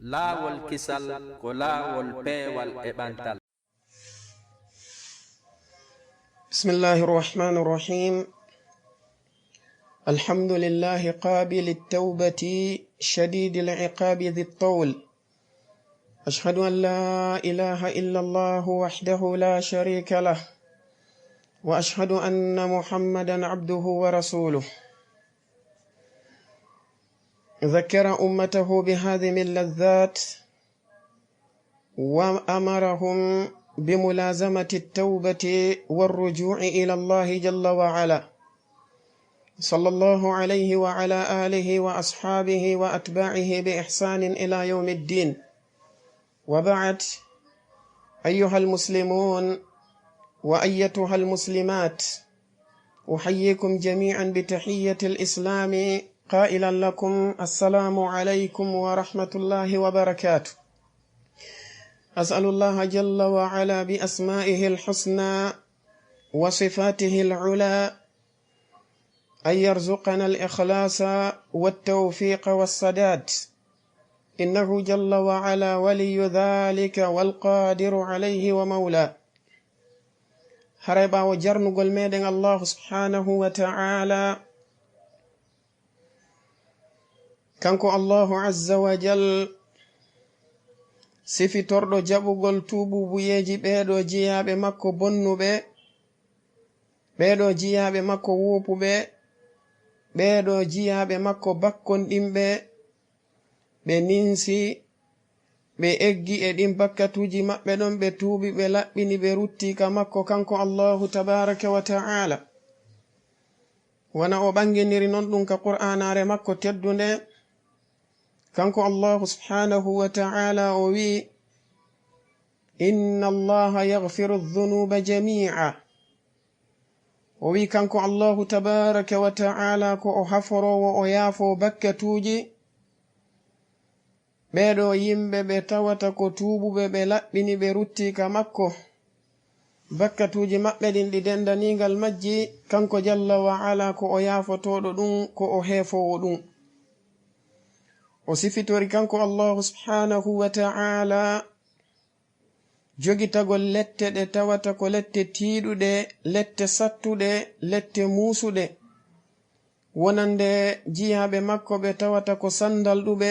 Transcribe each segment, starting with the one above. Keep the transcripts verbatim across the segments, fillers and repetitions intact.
Laawol kisal ko laawol peewal e ɓantal. بسم الله الرحمن الرحيم. الحمد لله قابل التوبة شديد العقاب ذي الطول. أشهد أن لا إله إلا الله وحده لا شريك له، وأشهد أن محمدا عبده ورسوله. ذكر أمته بهذه اللذات، وأمرهم بملازمة التوبة والرجوع إلى الله جل وعلا. صلى الله عليه وعلى آله وأصحابه وأتباعه بإحسان إلى يوم الدين. وبعد، أيها المسلمون وأيتها المسلمات، أحييكم جميعا بتحية الإسلام قائلا لكم: السلام عليكم ورحمة الله وبركاته. أسأل الله جل وعلا بأسمائه الحسنى وصفاته العلى أن يرزقنا الإخلاص والتوفيق والسداد، إنه جل وعلا ولي ذلك والقادر عليه ومولاه. Haray ɓaawo jarnugol meɗen Allahu subhanahu wa ta'ala, kanko Allahu azza wa jal, sifitorɗo jaɓugol tuububuyeeji ɓeeɗo jiyaaɓe makko bonnuɓe, ɓeeɗo jiyaaɓe makko woopuɓe, ɓeeɗo jiyaaɓe makko bakkonɗinɓe, ɓe ninsi, ɓe eggi e ɗin bakkatuuji maɓɓe ɗon, ɓe tuubi, ɓe laɓɓini, ɓe rutti ka makko, kanko Allahu tabaaraka wa ta'ala. Wano o ɓanginiri non ɗun ka Qur'aanaare makko teddunde, kanko Allahu subhanahu wa ta'ala o wi'i: "Inna Allaha yaghfiru dhunuba jami'a." O wi'i kanko Allahu tabaaraka wa ta'ala ko o haforoowo, o yaafo bakkatuuji. Ɓeeɗo yimɓe ɓe tawata ko tuubuɓe, ɓe laɓɓini, ɓe rutti ka makko, bakkatuuji maɓɓe ɗin ɗi dendaniigal majji, kanko jalla wa ala ko o yaafotooɗo ɗun, ko o heefoowo ɗun. O sifitori kanko Allahu subhanahu wa ta'ala jogitagol lette ɗe tawata ko lette tiiɗuɗe, lette sattuɗe, lette muusuɗe, wonande jiyaaɓe makko ɓe tawata ko sandalɗuɓe,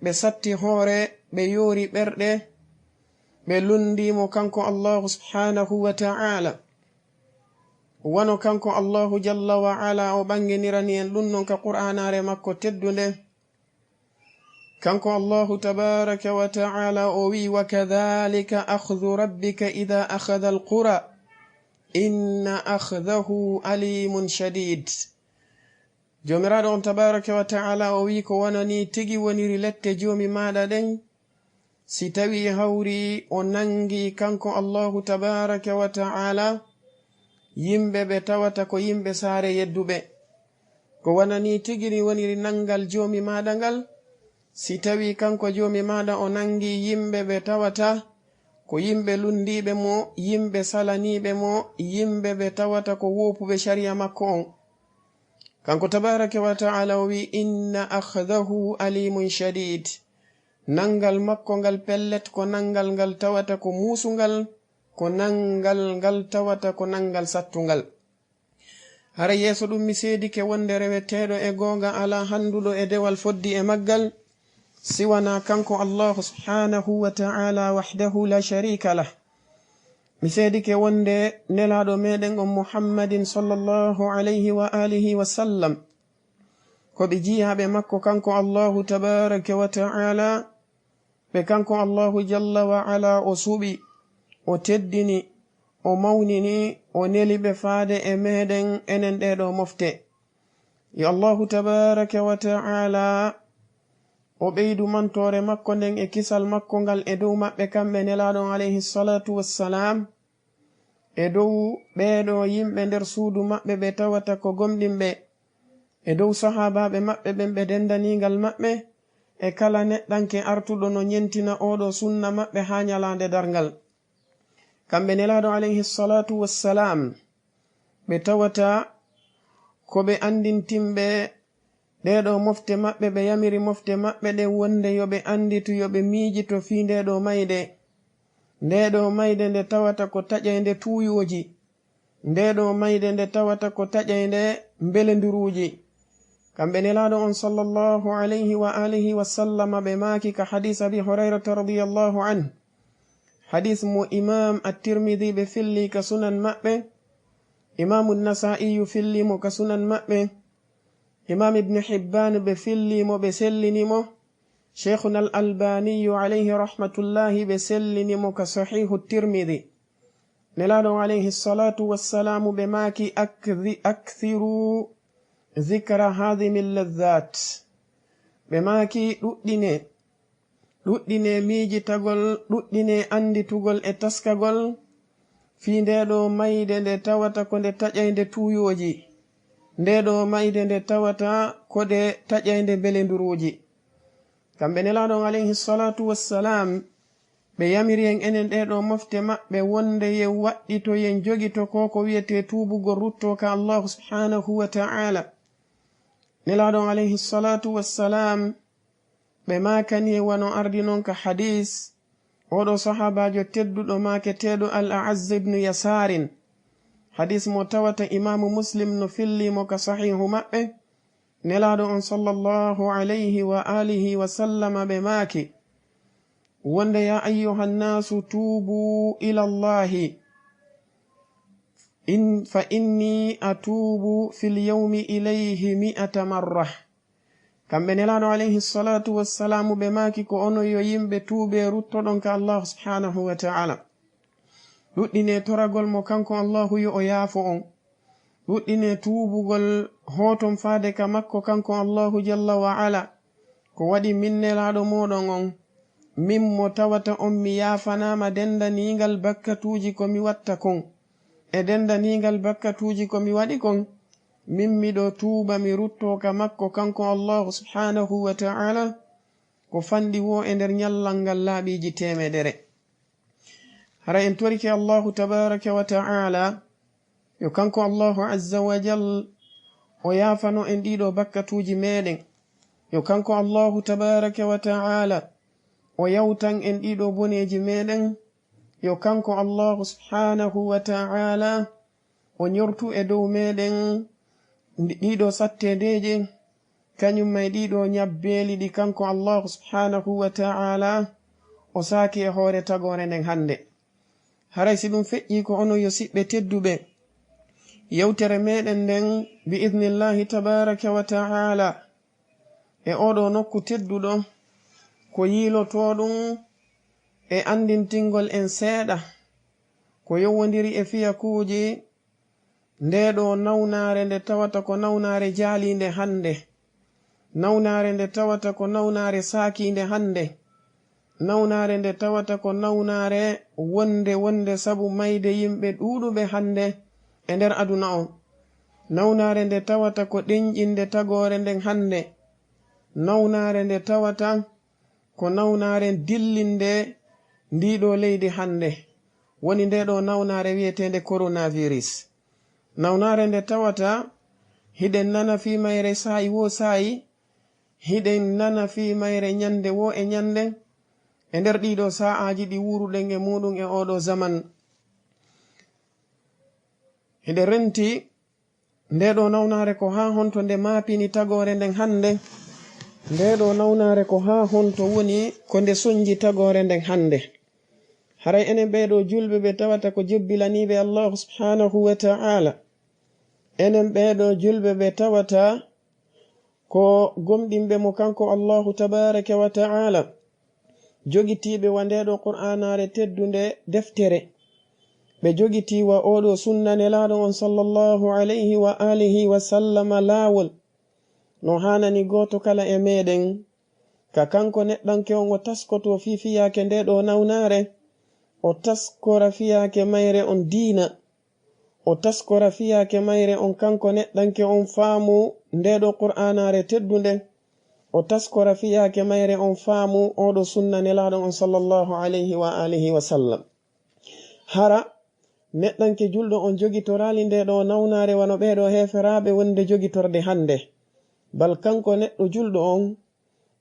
ɓe satti hoore, ɓe yoori ɓerɗe, ɓe lunndii mo kanko Allahu subhanahu wa ta'ala. Wano kanko Allahu jalla wa ala o ɓanginirani en ɗun non ka Qur'aanaare makko teddunde. Kanko Allahu tabaaraka wa ta'ala o wi'i: "Wa kadhalika akhdhu rabbika idha akhadha al-qura, inna akhdahu alimun shadid." Joomiraaɗo on tabaaraka wa ta'ala o wi'i: "Ko wano nii tigi woniri lette Joomi maaɗa ɗen, si tawii hawri o nangi kanko Allahu tabaaraka wa ta'ala yimɓe ɓe tawata ko yimɓe saare yedduɓe. Ko wano nii tigi ni woniri nangal Joomi maaɗa ngal, si tawii kanko Joomi maaɗa o nangi yimɓe ɓe tawata ko yimɓe lunndiiɓe mo, yimɓe salaniiɓe mo, yimɓe ɓe tawata ko woopuɓe sariya makko on." Kanko tabaaraka wa ta'ala o wi'i: "Inna akhdahu alimun shadid." Nangal makko ngal pellet ko nangal ngal tawata ko muusungal, ko nangal ngal tawata ko nangal sattungal. Hara yeeso ɗum mi seedike wonde reweteeɗo e goonga alaa hannduɗo e dewal foddi e maggal, si wanaa kanko Allahu subhanahu wa ta'ala wahdahu la sharika lah. Mi seedike wonde nelaaɗo meɗen on Muhammadin sallallahu alayhi wa alihi wa sallam, ko ɓe jiyaaɓe makko kanko Allahu tabaaraka wa ta'ala, ɓe kanko Allahu jalla wa ala o suɓi, o teddini, o mawnini, o neli ɓe faade e meɗen enen ɗee ɗoo mofte. Yo Allahu tabaaraka wa ta'ala o ɓeydu mantoore makko nden e kisal makko ngal e dow maɓɓe kamɓe nelaaɗo alayhi salatu wassalam, e dow ɓee ɗoo yimɓe nder suudu maɓɓe ɓe tawata ko gomɗinɓe, e dow sahaabaaɓe maɓɓe ɓen ɓe dendaniingal maɓɓe, e kala neɗɗanke artuɗo no ñentina oo ɗoo sunna maɓɓe haa ñalaande darngal. Kamɓe nelaaɗo alayhi salatu wassalam, ɓe tawata ko ɓe anndintinɓe Ɗee ɗoo mofte maɓɓe, ɓe yamiri mofte maɓɓe ɗen wonde yo ɓe annditu, yo ɓe miijito fii ndee ɗoo mayde. Ndee ɗoo mayde nde tawata ko taƴaynde tuuyooji. Ndee ɗoo mayde nde tawata ko taƴaynde mbelenduruuji. Kamɓe Nelaaɗo on sallallahu alayhi wa alihi wa sallama ɓe maaki ka hadiis Abi Hurayrata radiyallahu anhu. Hadiis mo Imaam At-Tirmidhi ɓe filli ka sunan maɓɓe. Imaamu Nasaa'iyu filli mo ka sunan maɓɓe. Imaam Ibn Hibbaan ɓe filli mo, ɓe sellini mo. Sheikhuna Al-Albaniyu alayhi rahmatullahi ɓe sellini mo ka Sahihu Tirmidhi. Nelaaɗo alayhi salatu wassalaamu ɓe maaki, "Akthi-, akthiru dhikra hadhimi ladhat." Ɓe maaki, "Ɗuɗɗine, ɗuɗɗine miijitagol, ɗuɗɗine annditugol e taskagol fii ndee ɗoo mayde nde tawata ko nde taƴaynde tuuyooji, ndee ɗoo mayde nde tawata ko nde taƴaynde mbelenduruuji." Kamɓe Nelaaɗo on alayhi salatu wassalam, ɓe yamiri en enen ɗee ɗoo mofte maɓɓe wonde yen waɗɗito, yen jogito ko ko wiyetee tuubugol ruttoo ka Allahu subhanahu wa ta'ala. Nelaaɗo on alayhi salatu wassalam, ɓe maakani en wano ardi non ka hadiis, oo ɗoo sahaabaajo tedduɗo maaketeeɗo Al-A'azz ibn Yasaarin. Hadiis mo tawata Imaamu Muslim no filli mo ka Sahiihu maɓɓe. Nelaaɗo on sallallahu alayhi wa alihi wa sallama ɓe maaki wonde, "Ya ayyuhan nasu tubu ila Allahi, in, fa inni atubu fil yawmi ilayhi mi'ata marra." Kamɓe Nelaaɗo alayhi salatu wassalamu ɓe maaki, "Ko onon yo yimɓe, tuubee, ruttoɗon ka Allahu subhanahu wa ta'ala. Ɗuɗɗinee toragol mo kanko Allahu yo o yaafo on. Ɗuɗɗinee tuubugol, hooton faade ka makko kanko Allahu jalla wa ala. Ko waɗi min Nelaaɗo mooɗon on, min mo tawata on mi yaafanaama dendaniingal bakkatuuji ko mi watta kon, e dendaniingal bakkatuuji ko mi waɗi kon, min miɗo tuuba mi ruttoo ka makko kanko Allahu subhanahu wa ta'ala, ko fanɗi woo e nder ñallal ngal laaɓiiji teemedere." Hara en torike Allahu tabaraka wa ta'ala, yo kanko Allahu azza wa jal o yaafano en ɗiɗo bakkatuuji meɗen. Yo kanko Allahu tabaraka wa ta'ala o yawtan en ɗiɗo boneeji meɗen. Yo kanko Allahu subhanahu wa ta'ala o ñortu e dow meɗen ndi-, ɗiɗo sattedeeje, kañum may ɗiɗo ñabbeeli ɗi kanko Allahu subhanahu wa ta'ala o saaki e hoore tagoore nden hannde. Haray si ɗum feƴƴii, ko onon yo siɓɓe tedduɓe, yewtere meɗen nden bi idnillahi tabaraka wa ta'ala e oɗo nokku tedduɗo, ko yiilotoo ɗum e anndintingol en seeɗa ko yowondiri e fiyakuuji ndee ɗoo nawnaare nde tawata ko nawnaare jaaliinde hannde, nawnaare nde tawata ko nawnaare saakiinde hannde, nawnaare nde tawata ko nawnaare wonde wonde sabu mayde yimɓe ɗuuɗuɓe hannde e nder aduna on, nawnaare nde tawata ko ɗenƴinde tagoore nden hannde, nawnaare nde tawata ko nawnaare dillinde ndii ɗoo leydi hannde, woni ndee ɗoo nawnaare wiyeteende coronavirus. Nawnaare nde tawata hiɗen nana fii mayre saa'i woo saa'i, hiɗen nana fii mayre ñannde woo e ñannde, e nder ɗii ɗoo saa'aaji ɗi wuuruɗen e muuɗum e oo ɗoo zaman. Hiɗen renti ndee ɗoo nawnaare ko haa honto nde maapini tagoore nden hannde? Ndee ɗoo nawnaare ko haa honto woni ko nde sonji tagoore nden hannde? Haray enen ɓee ɗoo julɓe ɓe tawata ko jebbilaniiɓe Allahu subhanahu wa ta'ala, enen ɓee ɗoo julɓe ɓe tawata ko gomɗinɓe mo kanko Allahu tabaraka wa ta'ala, jogitiiɓe wa ndee ɗoo Qur'aanaare teddunde deftere, ɓe jogitii wa oo ɗoo sunna Nelaaɗo on sallallahu alayhi wa alihi wa sallama laawol, no haanani gooto kala e meɗen, ka kanko neɗɗanke on o taskotoo fii fiyaake ndee ɗoo nawnaare, o taskora fiyaake mayre on diina, o taskora fiyaake mayre on kanko neɗɗanke on faamu ndee ɗoo Qur'aanaare teddunde, o taskora fiyaake mayre on faamu oo ɗoo sunna Nelaaɗo on sallallahu alayhi wa alihi wa sallam. Hara neɗɗanke julɗo on jogitoraali ndee ɗoo nawnaare wano ɓee ɗoo heeferaaɓe wonde jogitorde hannde. Bal kanko neɗɗo julɗo on,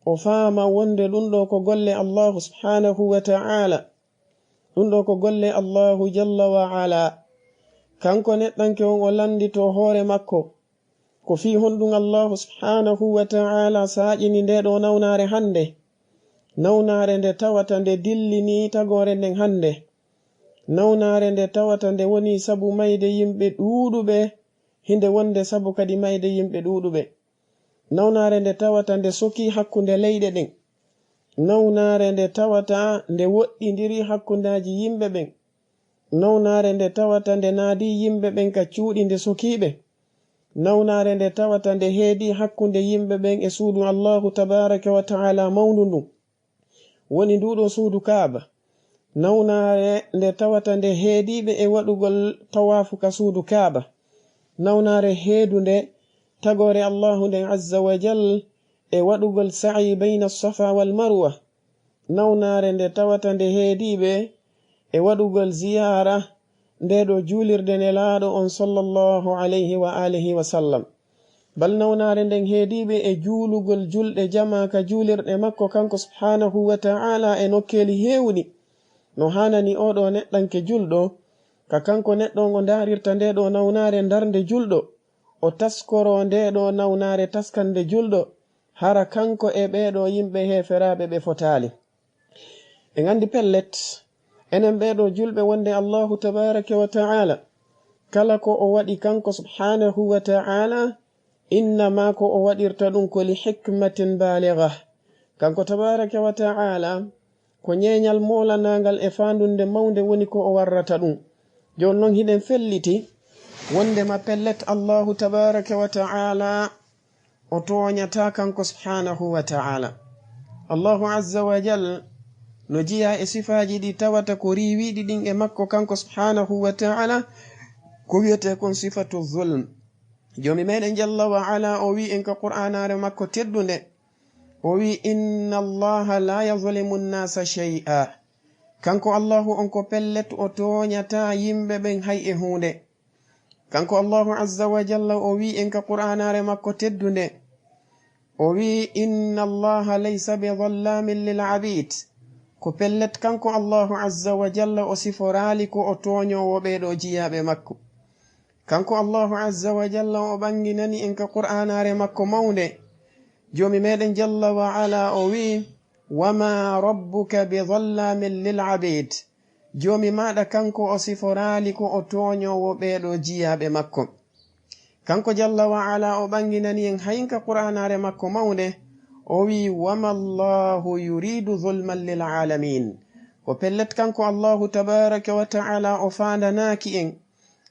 o faama wonde ɗun ɗoo ko golle Allaahu subhaanahu wa ta'aala. Ɗun ɗoo ko golle Allaahu jalla wa ala. Kanko neɗɗanke on o lannditoo hoore makko. Ko fii honɗun Allaahu subhaanahu wa ta'aala saaƴini ndee ɗoo nawnaare hannde? Nawnaare nde tawata nde dillinii tagoore nden hannde. Nawnaare nde tawata nde wonii sabu mayde yimɓe ɗuuɗuɓe, hinde wonde sabu kadi mayde yimɓe ɗuuɗuɓe. Nawnaare nde tawata nde sokii hakkunde leyɗe ɗen. Nawnaare nde tawata nde woɗɗindirii hakkundeeji yimɓe ɓen. Nawnaare nde tawata nde naadii yimɓe ɓen ka cuuɗi nde sokii ɓe. Nawnaare nde tawata nde heedii hakkunde yimɓe ɓen e suudu Allaahu tabaaraka wa ta'aala mawndu ndun. Woni nduu ɗoo suudu Kaaba. Nawnaare nde tawata nde heedii ɓe e waɗugol tawaafu ka suudu Kaaba. Nawnaare heedunde tagoore Allaahu nden azza wa jal e waɗugol sa'yi bayna Safa wal Marwa. Nawnaare nde tawata nde heedii ɓe e waɗugol ziyaara ndee ɗoo juulirde Nelaaɗo on sallallahu alayhi wa alihi wa sallam. Bal nawnaare nden heedii ɓe e juulugol julɗe jamaa ka juulirɗe makko kanko subhaanahu wa ta'aala e nokkeeli heewuɗi. No haanani oo ɗoo neɗɗanke julɗo, ka kanko neɗɗo on o ndaarirta ndee ɗoo nawnaare ndarnde julɗo, o taskoroo ndee ɗoo nawnaare taskannde julɗo, hara kanko e ɓee ɗoo yimɓe heeferaaɓe ɓe fotaali. En anndi pellet, enen ɓee ɗoo julɓe, wonde Allaahu tabaaraka wa ta'aala, kala ko o waɗi kanko subhaanahu wa ta'aala, innama ko o waɗirta ɗun ko li hikmatin baaliga. Kanko tabaaraka wa ta'aala, ko ñeeñal moolanaangal e faandunde mawnde woni ko o warrata ɗun. Jooni non hiɗen felliti wondema pellet Allaahu tabaaraka wa ta'aala o tooñataa kanko subhaanahu wa ta'aala. Allaahu azza wa jal no jeyaa e sifaaji ɗi tawata ko riiwiiɗi ɗin e makko kanko subhaanahu wa ta'aala, ko wi'etee kon sifatu zulm. Joomi meɗen jalla wa ala o wi'i en ka Qur'aanaare makko teddunde, o wi'i, "Inna Allaha la yazlimu nnasa shay'a." Kanko Allahu on ko pellet o tooñataa yimɓe ɓen hay e huunde. Kanko Allahu azza wa jalla o wi'i en ka Qur'aanaare makko teddunde, o wi'i, "Inna Allaha laysa bi dhallamin lil abid." Ko pellet kanko Allahu azza wa jalla o siforaali ko o tooñoowo ɓee ɗoo jiyaaɓe makko. Kanko Allahu azza wa jalla o ɓanginani en ka Qur'aanaare makko mawnde. Joomi meɗen jalla wa ala o wi'i, "Wa ma rabbuka bi dhallamin lil abid." Joomi maaɗa kanko o siforaali ko o tooñoowo ɓee ɗoo jiyaaɓe makko. Kanko jalla wa ala o ɓanginani en hayin ka Qur'aanaare makko mawnde, o wi'i, "Wa ma Allahu yuridu dhulman lil alamin." Ko pellet kanko Allahu tabaaraka wa ta'ala o faandanaaki en,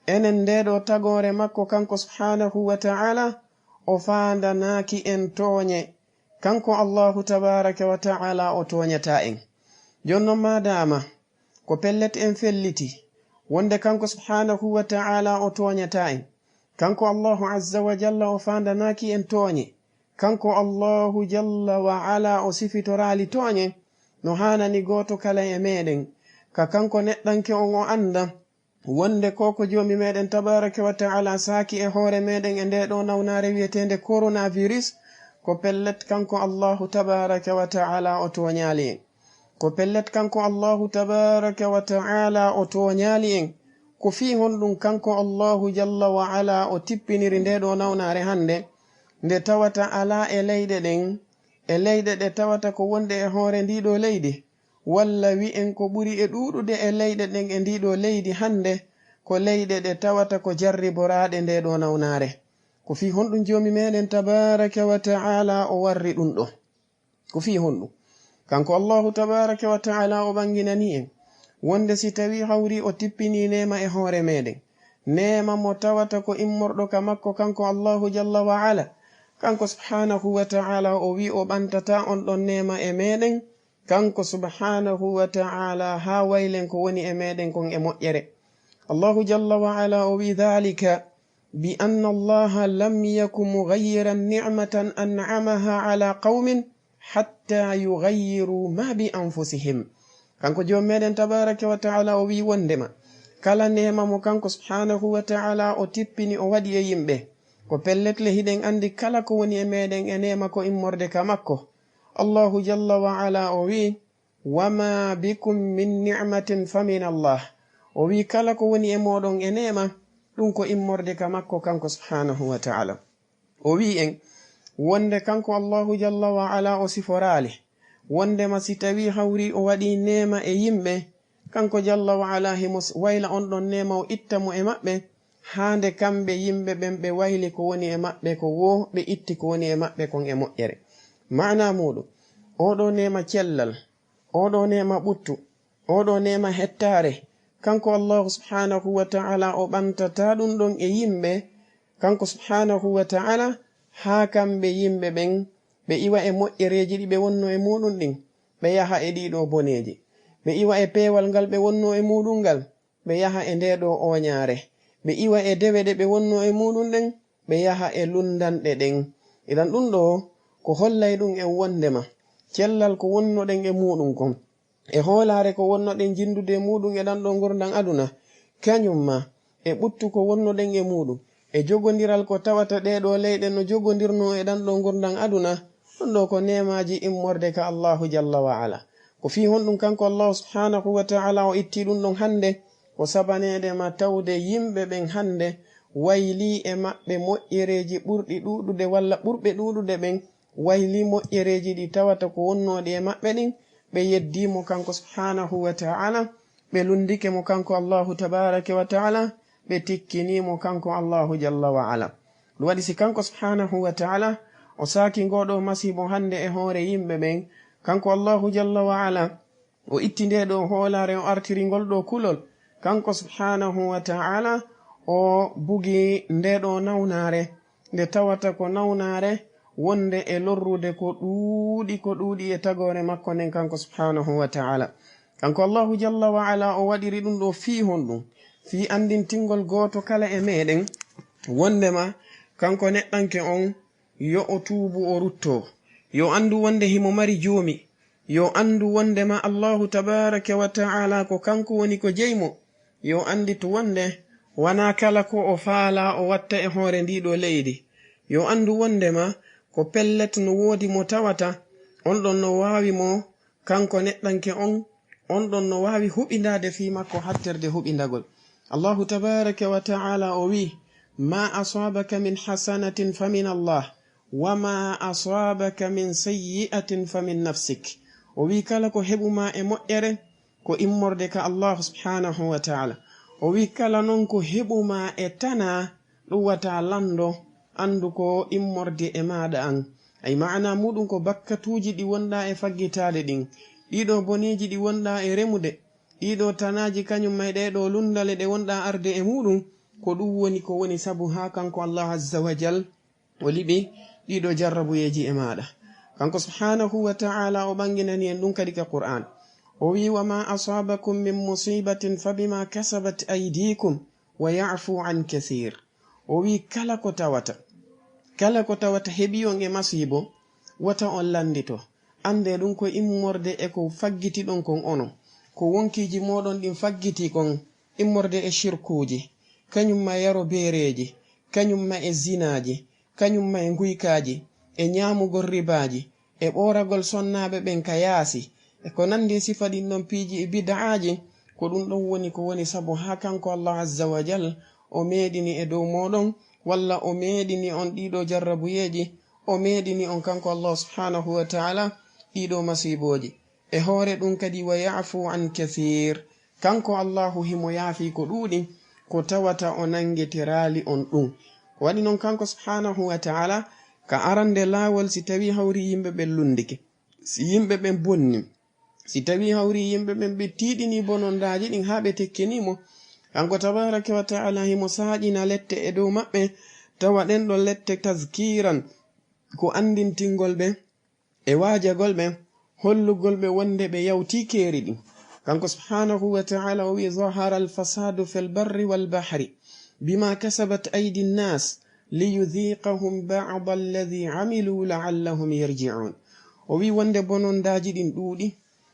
enen ndee ɗoo tagoore makko kanko subhaanahu wa ta'ala, o faandanaaki en tooñe. Kanko Allahu tabaaraka wa ta'ala o tooñataa en. Jooni non maadaama ko pellet en felliti wonde kanko subhaanahu wa ta'ala o tooñataa en. Kanko Allahu azza wa jalla o faandanaaki en tooñe. Kanko Allahu jalla wa ala o sifitoraali tooñe. No haanani gooto kala e meɗen, ka kanko neɗɗanke on o annda wonde ko ko Joomi meɗen tabaaraka wa ta'ala saaki e hoore meɗen e ndee ɗoo nawnaare wi'eteende coronavirus, ko pellet kanko Allahu tabaaraka wa ta'ala o tooñaali en. Ko pellet kanko Allahu tabaaraka wa ta'ala o tooñaali en. Ko fii honɗun kanko Allahu jalla wa ala o tippiniri ndee ɗoo nawnaare hannde, nde tawata alaa e leyɗe ɗen, e leyɗe ɗe tawata ko wonɗe e hoore ndii ɗoo leydi? Walla wi'en ko ɓuri e ɗuuɗude e leyɗe ɗen e ndii ɗoo leydi hannde, ko leyɗe ɗe tawata ko jarriboraaɗe ndee ɗoo nawnaare. Ko fii honɗun Joomi meɗen tabaaraka wa ta'ala o warri ɗun ɗoo? Ko fii honɗun? Kanko Allahu tabaaraka wa ta'ala o ɓanginani en wonde si tawii hawri o tippinii neema e hoore meɗen, neema mo tawata ko immorɗo ka makko kanko Allahu jalla wa ala, kanko subhaanahu wa ta'ala o wi'i o ɓantataa on ɗon neema e meɗen, kanko subhaanahu wa ta'ala haa waylen ko woni e meɗen kon e moƴƴere. Allahu jalla wa ala o wi'i, "Dhalika bi anna Allaha lam yaku mughayyiran ni'matan an'amaha ala qawmin hatta yughayyiru ma bi anfusihim." Kanko Joomi meɗen tabaaraka wa ta'ala o wi'i wondema kala neema mo kanko subhaanahu wa ta'ala o tippini o waɗi e yimɓe, Ko pellet le, hiɗen anndi kala ko woni e meɗen e neema ko immorde ka makko. Allahu jalla wa ala o wi'i, "Wa ma bikum min ni'matin fa min Allah." O wi'i, "Kala ko woni e mooɗon e neema, ɗum ko immorde ka makko kanko subhanahu wa ta'ala." O wi'i en wonde kanko Allahu jalla wa ala o siforaali wondema si tawi hawri o waɗi neema e yimɓe, kanko jalla wa ala himo s-, wayla on ɗon neema o itta mo e maɓɓe, haa nde kamɓe yimɓe ɓen ɓe wayli ko woni e maɓɓe ko woo, ɓe itti ko woni e maɓɓe kon e moƴƴere. Maana muuɗum, oɗo neema cellal, oɗo neema ɓuttu, oɗo neema hettaare, kanko Allahu subhanahu wa ta'ala o ɓantata ɗum ɗon e yimɓe, kanko subhanahu wa ta'ala, haa kamɓe yimɓe ɓen ɓe iwa e moƴƴereeji ɗi ɓe wonno e muuɗum ɗin, ɓe yaha e ɗiɗo boneeji. Ɓe iwa e peewal ngal ɓe wonno e muuɗum ngal, ɓe yaha e nde ɗo ooñaare. Ɓe iwa e dewe ɗe ɓe wonno e muuɗum ɗen, ɓe yaha e lundanɗe ɗen. Idan ɗum ɗo ko hollay ɗum en wondema cellal ko wonnoɗen e muuɗum kon, e hoolaare ko wonnoɗen jinndude e muuɗum e ɗan ɗo ngurndan aduna, kañum ma e ɓuttu ko wonnoɗen e muuɗum, e jogondiral ko tawata ɗee ɗoo leyɗe no jogondirnoo e ɗan ɗoo ngurndan aduna, ɗum ɗoo ko neemaaji immorde ka Allaahu jalla wa ala. Ko fii honɗum kanko Allaahu subhaanahu wa ta'ala o itti ɗum ɗon hannde? Ko sabaneede ma tawde yimɓe ɓen hannde waylii e maɓɓe moƴƴereeji ɓurɗi ɗuuɗude walla ɓurɓe ɗuuɗude ɓen, waylii moƴƴereeji ɗi tawata ko wonnooɗi e maɓɓe ɗin, ɓe yeddii mo kanko subhaanahu wa ta'ala, ɓe lunndike mo kanko Allaahu tabaaraka wa ta'ala, ɓe tikkinii mo kanko Allaahu jalla wa ala. Ɗum waɗi si kanko subhaanahu wa ta'ala o saaki ngoo ɗoo masiibo hannde e hoore yimɓe ɓen, kanko Allaahu jalla wa ala o itti ndee ɗoo hoolaare, o artiri ngol ɗoo kulol. Kanko subhaanahu wa ta'ala o bugi ndee ɗoo nawnaare, nde tawata ko nawnaare wonnde e lorrude ko ɗuuɗi, ko ɗuuɗi e tagoore makko nden kanko subhaanahu wa ta'ala. Kanko Allaahu jalla wa ala o waɗiri ɗum ɗoo fii honɗum? Fii anndintingol gooto kala e meɗen wonndema kanko neɗɗanke on yo o tuubu, o ruttoo. Yo anndu wonnde himo mari joomi. Yo anndu wonndema Allaahu tabaaraka wa ta'ala ko kanko woni ko jeyi mo. Yo annditu wonnde wanaa kala ko o faalaa o watta e hoore ndii ɗoo leydi. Yo anndu wonndema ko pellet no woodi mo tawata on ɗon no waawi mo, kanko neɗɗanke on, on ɗon no waawi huɓindaade fii makko hatterde huɓindagol. Allaahu tabaaraka wa ta'ala o wi'i, "Ma asaabaka min hasanatin fa min Allah, wa ma asaabaka min sayyi'atin fa min nafsik." O wi'i, "Kala ko heɓu ma e moƴƴere, ko immorde ka Allaahu subhaanahu wa ta'ala." O wi'i, "Kala non ko heɓu ma e tanaa, ɗum wata lanndo, anndu ko immorde e maaɗa an." Ay maana muuɗum ko bakkatuuji ɗi wonɗaa e faggitaade ɗin, ɗii ɗoo boneeji ɗi wonɗaa e remude, ɗii ɗoo tanaaji kañum ma e ɗee ɗoo lunndale ɗe wonɗaa arde e muuɗum, ko ɗum woni ko woni sabu haa kanko Allaahu azza wa jal o liɓi ɗii ɗoo jarrabuyeeji e maaɗa. Kanko subhaanahu wa ta'ala o ɓannginani en ɗum kadi ka Qur'aan. O wi'i, "Wa ma asaabakum min musibatin fa bima kasabat aydikum wa ya'fu an kasiir." O wi'i, "Kala ko tawata, kala ko tawata heɓi on e masiibo, wata on lanndito. Anndee ɗum ko immorde e ko faggitiɗon kon onon. Ko wonkiiji mooɗon ɗin faggitii kon, immorde e shirkuuji, kañum ma e yaro beereeji, kañum ma e zinaaji, kañum ma e nguykaaji, e ñaamugol ribaaji, e ɓooragol sonnaaɓe ɓen ka yaasi, e ko nanndi e sifa ɗin ɗon piiji e bid'aaji, ko ɗum ɗon woni ko woni sabu haa kanko Allaahu azza wa jal o meeɗini e dow mooɗon, walla o meeɗini on ɗii ɗoo jarrabuyeeji, o meeɗini on kanko Allaahu subhaanahu wa ta'ala ɗii ɗoo masiibooji." E hoore ɗum kadi, "Wa ya'fu an kasiir." Kanko Allaahu himo yaafii ko ɗuuɗi, ko tawata o nanngitiraali on ɗum. Ko waɗi non kanko subhaanahu wa ta'ala, ka arande laawol, si tawii hawri yimɓe ɓen lunndike, si yimɓe ɓen bonni, si tawii hawri yimɓe ɓen ɓe tiiɗinii bonondaaji ɗin haa ɓe tekkinii mo, kanko tabaaraka wa ta'ala himo saaƴina lette e dow maɓɓe, tawa ɗen ɗon lette tazkiiran, ko anndintingol ɓe e waajagol ɓe, hollugol ɓe wonde ɓe yawtii keeri ɗin. Kanko subhaanahu wa ta'ala o wi'i, "Zahara al-fasaadu fil barri wal bahri bima kasabat aydi nnaas liyudhiqahum ba'da alladhi amilu la'allahum yarji'un." O wi'i wonde bonondaaji ɗin ɗuuɗi,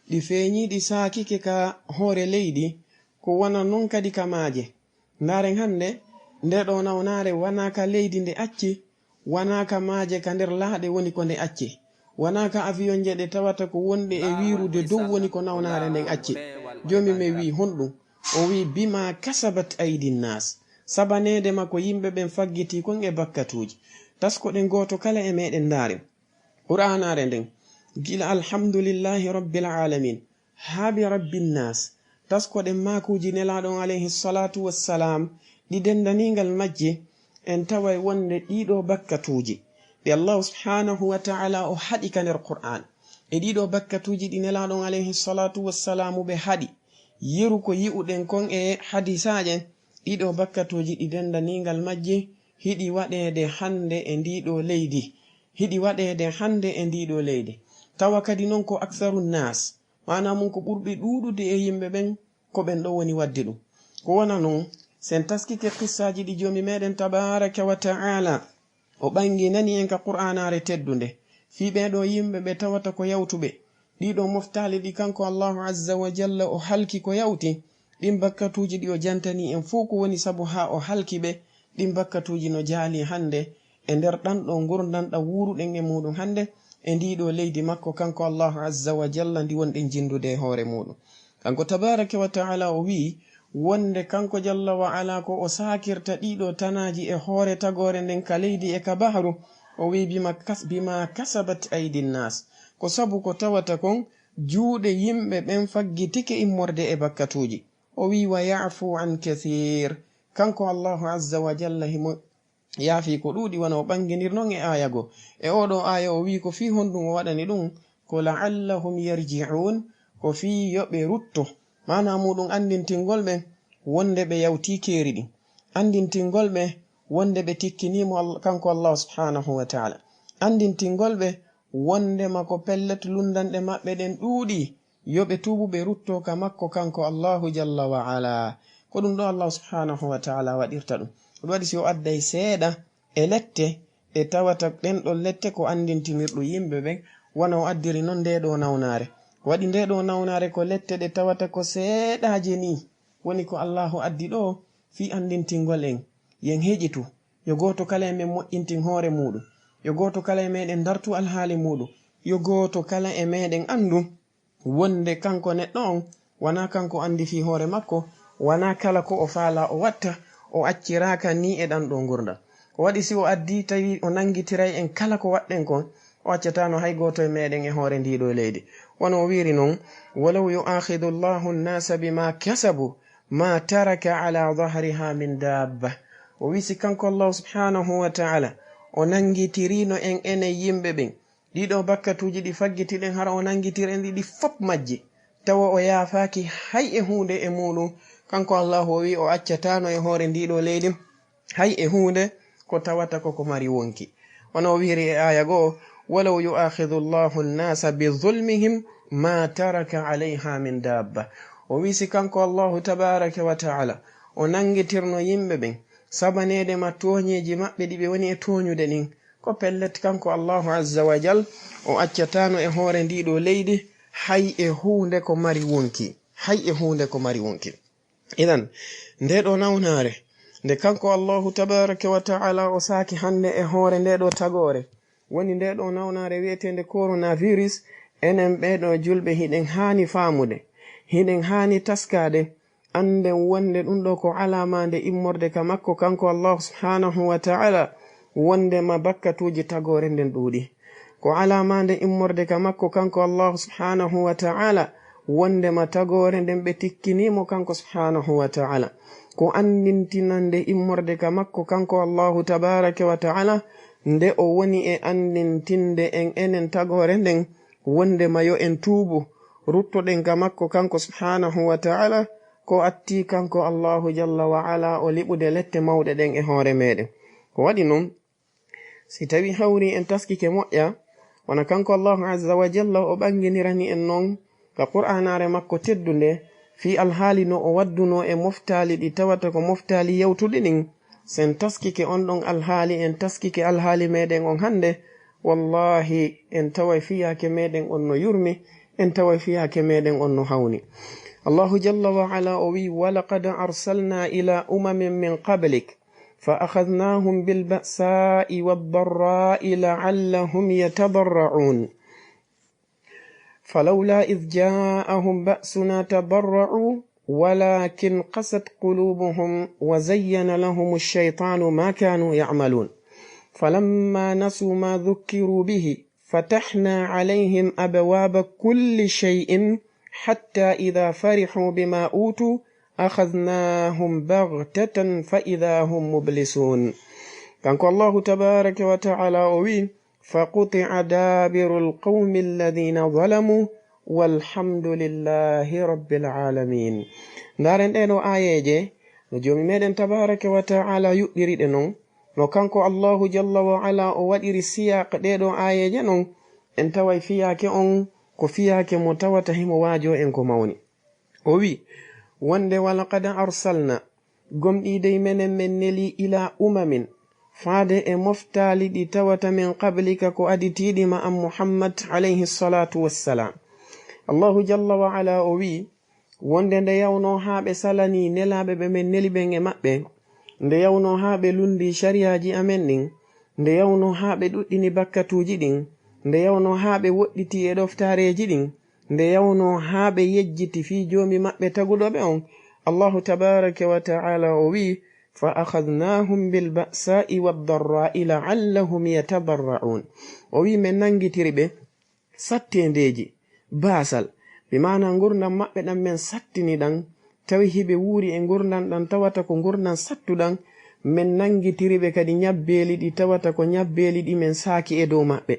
ɗi feeñii, ɗi saakike ka hoore leydi, ko wona non kadi ka maaje. Ndaaren hannde, Nde ɗo nawnaare wanaa ka leydi nde acci, wanaa ka maaje ka nder laaɗe woni ko nde acci, wanaa ka avion je ɗe tawata ko wonɗe e wiirude dow woni ko nawnaare nden acci. Joomi men wi'i honɗum? O wi'i, "Bima kasabat aydin nas." Sabaneede ma ko yimɓe ɓen faggiti kon e bakkatuuji. Taskoɗen gooto kala e meɗen ndaaren Qur'aanaare nden. Gila alhamdulillahi rabbil alamin. Haa bi rabbin nas. Taskoɗen maakuuji Nelaaɗo on alayhi salatu wassalam, ɗi dendaniingal majji, en taway wonde ɗiɗo bakkatuuji ɗi Allahu subhanahu wa ta'ala o haɗi ka nder Qur'an. E ɗiɗo bakkatuuji ɗi Nelaaɗo on alayhi salatu wassalamu ɓe haɗi, yeru ko yi'uɗen kon e hadisaaje, ɗiɗo bakkatuuji ɗi dendaniingal majji hiɗi waɗeede hande e ndiɗo leydi. Hiɗi waɗeede hande e ndiɗo leydi. Tawa kadi non ko aktharu nas, maana mun ko ɓurɓe ɗuuɗude e yimɓe ɓen, ko ɓen ɗo woni wadde ɗum. Ko wona non, sen taskike qissaaji ɗi Joomi meɗen tabaraka wa ta'ala o ɓanginani en ka Qur'aanaare teddunde, fii ɓee ɗoo yimɓe ɓe tawata ko yawtuɓe. Ɗii ɗoo moftaali ɗi kanko Allahu azza wa jalla o halki ko yawti, ɗin bakkatuuji ɗi o jantani en fow ko woni sabu haa o halki ɓe, ɗin bakkatuuji no jaali hannde e nder ɗan ɗoo ngurndan ɗan wuuruɗen e muuɗum hannde, e ndii ɗoo leydi makko kanko Allahu azza wa jalla ndi wonɗen jinndude e hoore muuɗum. Kanko tabaraka wa ta'ala o wi'i, wonde kanko jalla wa ala ko o saakirta ɗii ɗoo tanaaji e hoore tagoore nden ka leydi e ka bahru, o wi'i, "Bima kas-, bima kasabat aydin nas." Ko sabu ko tawata kon juuɗe yimɓe ɓen faggitike immorde e bakkatuuji. O wi'i, "Wa ya'fu an kathir." Kanko Allahu azza wa jalla himo yaafii ko ɗuuɗi, wano o ɓanginir non e aaya goo. E oo ɗoo aaya o wi'i ko fii honɗum o waɗani ɗum? Ko la'allahum yarji'un, ko fii yo ɓe rutto. Maanaa muuɗum anndintingol ɓe wonde ɓe yawtii keeri ɗin. Anndintingol ɓe wonde ɓe tikkinii mo Al-, kanko Allahu subhanahu wa ta'ala. Anndintingol ɓe wondema ko pellet lunndanɗe maɓɓe ɗen ɗuuɗii. Yo ɓe tuubu, ɓe rutto ka makko kanko Allahu jalla wa ala. Ko ɗum ɗoo Allahu subhanahu wa ta'ala waɗirta ɗum. Ko ɗum waɗi si o adday seeɗa e lette ɗe tawata ɗen ɗon lette ko anndintinirɗum yimɓe ɓen, wano o addiri non ndee ɗoo nawnaare. Waɗi ndee ɗoo nawnaare ko lette ɗe tawata ko seeɗaaje nii. Woni ko Allahu addi ɗoo fii anndintingol en. Yen heƴitu. Yo gooto kala e men moƴƴintin hoore muuɗum. Yo gooto kala e meɗen dartu alhaali muuɗum. Yo gooto kala e meɗen anndu wonde kanko neɗɗo on, wanaa kanko anndi fii hoore makko, wanaa kala ko o faalaa o watta, o acciraaka nii e ɗan ɗoo ngurndan. Ko waɗi si o addii tawi o nanngitiray en kala ko waɗɗen kon, o accataano hay gooto e meɗen e hoore ndii ɗoo leydi. Wano o wiiri non, "Walaw yu'akhidhu Allahu an-nasa bima kasabu, ma taraka ala dhahriha min dabba." O wi'i si kanko Allahu subhanahu wa ta'ala o nanngitiriino en enen yimɓe ɓen, ɗii ɗoo bakkatuuji ɗi faggitiɗen, hara o nanngitiri en ɗi fof majji, tawa o yaafaaki hay e huunde e muuɗum, kanko Allahu o wi'i o accataano e hoore ndii ɗoo leydi hay e huunde ko tawata ko ko mari wonki. Wano o wi'iri e aaya goo, "Walaw yu'akhidhu Allahu an-nasa bi dhulmihim ma taraka alayha min dabba." O wi'i si kanko Allahu tabaraka wa ta'ala o nanngitirno yimɓe ɓen sabaneede ma tooñeeji maɓɓe ɗi ɓe woni e tooñude ɗin, ko pellet kanko Allahu azza wa jal o accataano e hoore ndii ɗoo leydi hay e huunde ko mari wonki, hay e huunde ko mari wonki. Idan, ndee ɗoo nawnaare, nde kanko Allahu tabaraka wa ta'ala o saaki hannde e hoore ndee ɗoo tagoore, woni ndee ɗoo nawnaare wi'eteende coronavirus, enen ɓee ɗoo julɓe hiɗen haani faamude, hiɗen haani taskaade, annden wonde ɗum ɗoo ko alaamaande immorde ka makko kanko Allahu subhanahu wa ta'ala, wondema bakkatuuji tagoore nden ɗuuɗi. Ko alaamaande immorde ka makko kanko Allahu subhanahu wa ta'ala, wondema tagoore nden ɓe tikkinii mo kanko subhanahu wa ta'ala. Ko anndintinande immorde ka makko kanko Allahu tabaraka wa ta'ala, nde o woni e anndintinde en enen tagoore nden, wondema yo en tuubu, ruttoɗen ka makko kanko subhanahu wa ta'ala, ko attii kanko Allahu jalla wa ala o liɓude lette mawɗe ɗen e hoore meɗen. Ko waɗi non, si tawi hawri en taskike moƴƴa, wona kanko Allahu azza wa jalla o ɓanginirani en non ka Qur'aanaare makko teddunde, fii alhaali no o waddunoo e moftaali ɗi tawata ko moftaali yawtuɗi ɗin. Sen taskike on ɗon alhaali, en taskike alhaali meɗen on hannde, wallahi, en taway fiyaake meɗen on no yurmi, en taway fiyaake meɗen on no hawni. Allahu jalla wa ala o wi'i, "Wa laqad arsalna ila umamin min qablik." فأخذناهم بالبأساء والضراء لعلهم يتضرعون. فلولا إذ جاءهم بأسنا تضرعوا ولكن قست قلوبهم وزين لهم الشيطان ما كانوا يعملون. فلما نسوا ما ذكروا به فتحنا عليهم أبواب كل شيء حتى إذا فرحوا بما أوتوا أخذناهم بغتة فإذا هم مبلسون. Kanko Allahu tabaraka wa ta'ala o wi, فقطع دابر القوم الذين ظلموا والحمد لله رب العالمين. Ndaaren ɗee ɗoo aayeeje, no Joomi meɗen tabaraka wa ta'ala yuɓɓiri ɗe non, no kanko Allahu jalla wa ala o waɗiri siyaq ɗee ɗoo aayeeje non, en taway fiyaake on ko fiyaake mo tawata himo waajoo en ko mawni. O wi, wonde, ولقد أرسلنا, gomɗii dey menen men neli, إلى أمم, faade e moftaali ɗi tawata من قبلك ko aditiiɗi ma an Muhammad alayhi salatu wassalam. Allahu jalla wa ala o wi, wonde nde yawnoo haa ɓe salanii nelaaɓe ɓe men neli ɓen e maɓɓe, nde yawnoo haa ɓe lunndii sariyaaji amen ɗin, nde yawnoo haa ɓe ɗuɗɗini bakkatuuji ɗin, nde yawnoo haa ɓe woɗɗitii e ɗoftaareeji ɗin, nde yawnoo haa ɓe yejjiti fii Joomi maɓɓe taguɗo ɓe on, Allahu tabaraka wa ta'ala o wi, فأخذناهم بالبأساء والضراء لعلهم يتضرعون. O wi, men nanngitiri ɓe satteendeeji, baasal, bi maanaa ngurndan maɓɓe ɗan men sattini ɗan, tawi hiɓe wuuri e ngurndan ɗan tawata ko ngurndan sattuɗan, men nanngitiri ɓe kadi ñabbeeli ɗi tawata ko ñabbeeli ɗi men saaki e dow maɓɓe.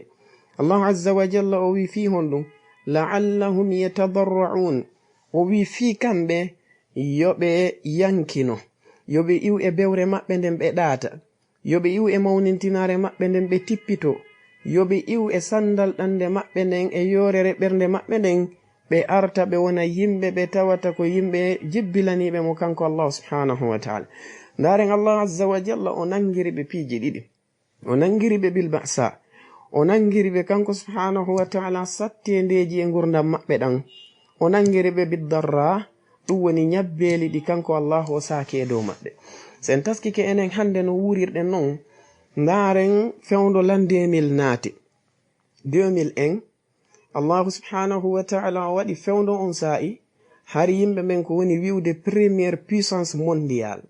Allahu azza wa jalla o wi fii honɗum, لعلهم يتضرعون, o wi fii kamɓe yo ɓe yankino, yo ɓe iw e bewre maɓɓe nden ɓe ɗaata, yo ɓe iw e mawnintinaare maɓɓe nden ɓe tippito, yo ɓe iw e sanndal ɗannde maɓɓe nden e yoorere ɓernde maɓɓe nden, ɓe arta ɓe wona yimɓe ɓe tawata ko yimɓe jibbilaniiɓe mo kanko Allahu subhanahu wa ta'ala. Ndaaren Allahu azza wa jalla o nanngiri ɓe piiji ɗiɗi. O nanngiri ɓe bil ba'sa. O nanngiri ɓe kanko subhanahu wa ta'ala satteendeeji e ngurndan maɓɓe ɗan. O nanngiri ɓe bid darra, ɗum woni ñabbeeli ɗi kanko Allahu o saaki e dow maɓɓe. So en taskike enen hannde no wuurirɗen non, ndaaren fewndo l'an deux mille naati. Deux mille en, Allahu subhanahu wa ta'ala o waɗi fewndo on saa'i, hari yimɓe ɓen ko woni wi'ude première puissance mondiale.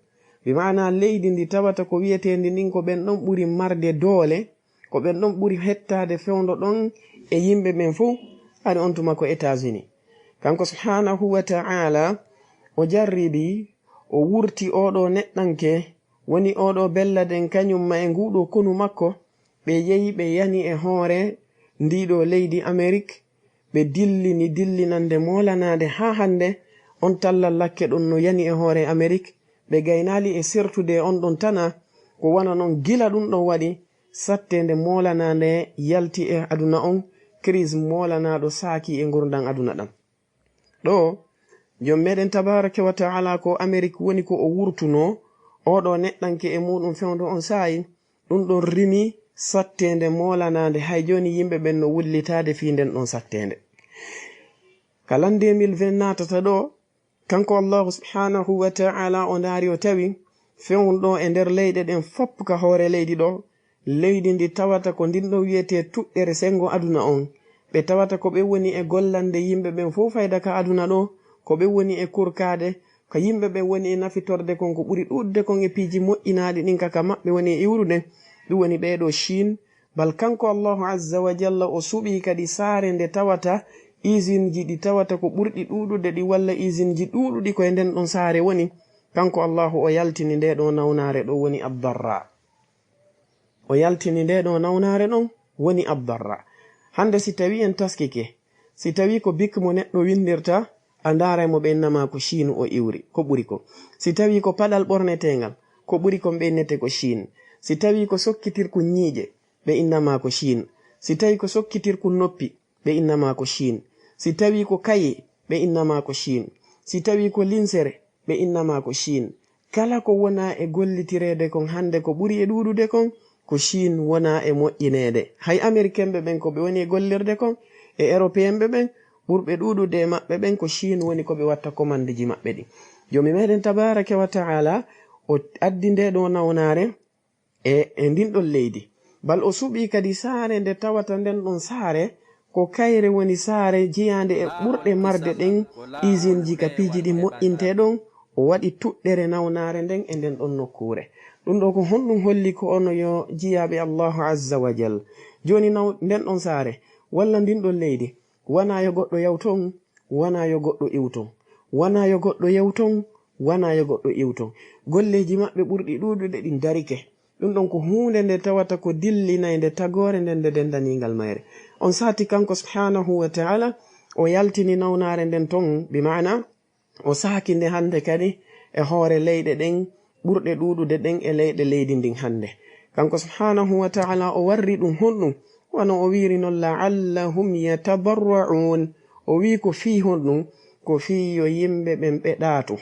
Bi maanaa leydi ndi tawata ko wi'eteendi ndin ko ɓen ɗon ɓuri marde doole, ko ɓen ɗon ɓuri hettaade fewndo ɗon e yimɓe ɓen fow, hari on tuma ko États-Unis. Kanko subhanahu wa ta'ala o jarribi, o wurti oo ɗoo neɗɗanke, woni oo ɗoo belladen kañum ma e nguu ɗoo konu makko, ɓe yehi ɓe yani e hoore ndii ɗoo leydi Amerik, ɓe dillini dillinande moolanaande haa hannde, on tallal lakke ɗon no yani e hoore Amerik, ɓe gaynaali e sertude e on ɗon tana, ko wano non gila ɗum ɗon waɗi, satteende moolanaande yalti e aduna on, crise moolanaaɗo saaki e ngurndan aduna ɗan. Ɗoo, Jom meɗen tabaraka wa ta'ala ko Amerik woni ko o wurtunoo, oo ɗoo neɗɗanke e muuɗum fewndo on saa'i, ɗum ɗon rimi satteende moolanaande, hay jooni yimɓe ɓen no wullitaade fii nden ɗon satteende. Ka l'an deux mille vingt naatata ɗoo, kanko Allahu subhanahu wa ta'ala o ndaari o tawi fewndo e nder leyɗe ɗen fow ka hoore leydi ɗoo, leydi ndi tawata ko ndin ɗon wi'etee tuɗɗere senngo aduna on, ɓe tawata ko ɓe woni e gollande yimɓe ɓen fow fayda ka aduna ɗoo, ko ɓe woni e kurkaade, ko yimɓe ɓen woni e nafitorde kon ko ɓuri ɗuuɗude kon e piiji moƴƴinaaɗi ɗin ka, ka maɓɓe woni e iwrude, ɗum woni ɓee ɗoo Chine, bal kanko Allahu azza wa jalla o suɓii kadi saare nde tawata isinji ɗi tawata ko ɓurɗi ɗuuɗude ɗi walla isinji ɗuuɗuɗi ko e nden ɗon saare woni, kanko Allahu o yaltini ndee ɗoo nawnaare ɗoo woni ad-darra. O yaltini ndee ɗoo nawnaare ɗon woni ad-darra. Hannde si tawii en taskike, si tawii ko bik mo neɗɗo winndirta, a ndaaray mo ɓe inna maa ko Chine o iwri, ko ɓuri kon. Si tawii ko paɗal ɓorneteengal, ko ɓuri kon ɓe innete ko Chine. Si tawii ko sokkitirku ñiiƴe, ɓe inna maa ko Chine. Si tawii ko sokkitirku noppi, ɓe inna maa ko Chine. Si tawii ko kaye, ɓe inna maa ko Chine. Si tawii ko linsere, ɓe inna maa ko Chine. Kala ko wonaa e gollitireede kon hannde ko ɓuri e ɗuuɗude kon, ko Chine wonaa e moƴƴineede. Hay Amerikenɓe ɓen ko ɓe woni e gollirde kon, e Eropeyenɓe ɓen, ɓurɓe ɗuuɗude e maɓɓe ɓen ko Chine woni ko ɓe watta komandiji maɓɓe ɗin. Joomi meɗen tabaraka wa ta'ala o addi nde ɗo nawnaare e, e ndin ɗon leydi. Bal o suɓii kadi saare nde tawata nden ɗon saare ko kayre woni saare jiyaande e ɓurɗe marde ɗen isinji ka piiji ɗin moƴƴintee ɗon. O waɗi tuɗɗere nawnaare nden e nden ɗon nokkuure. Ɗum ɗo ko honɗum holli ko ono yo jiyaaɓe Allahu Azza wa Jal? Jooni naw nden ɗon saare walla ndin ɗon leydi, wanaa yo goɗɗo yaw ton, wanaa yo goɗɗo iw ton, wanaa yo goɗɗo yaw ton, wanaa yo goɗɗo iw ton. Golleeji maɓɓe ɓurɗi ɗuuɗude ɗin darike. Ɗum ɗon ko huunde nde tawata ko dillinaynde tagoore nden nde denndaniingal mayre. On saati kanko subhaanahu wa ta'ala o yaltini nawnaare nden ton, bi maana o saaki nde hannde kadi e hoore leyɗe ɗen ɓurɗe ɗuuɗude ɗen e leyɗe leydi ndin hannde. Kanko subhaanahu wa ta'ala o warri ɗum honɗum? Wano o wiiri non, "La'allahum yatadarra'un." O wii ko fii honɗum? Ko fii yo yimɓe ɓen ɓe ɗaatu,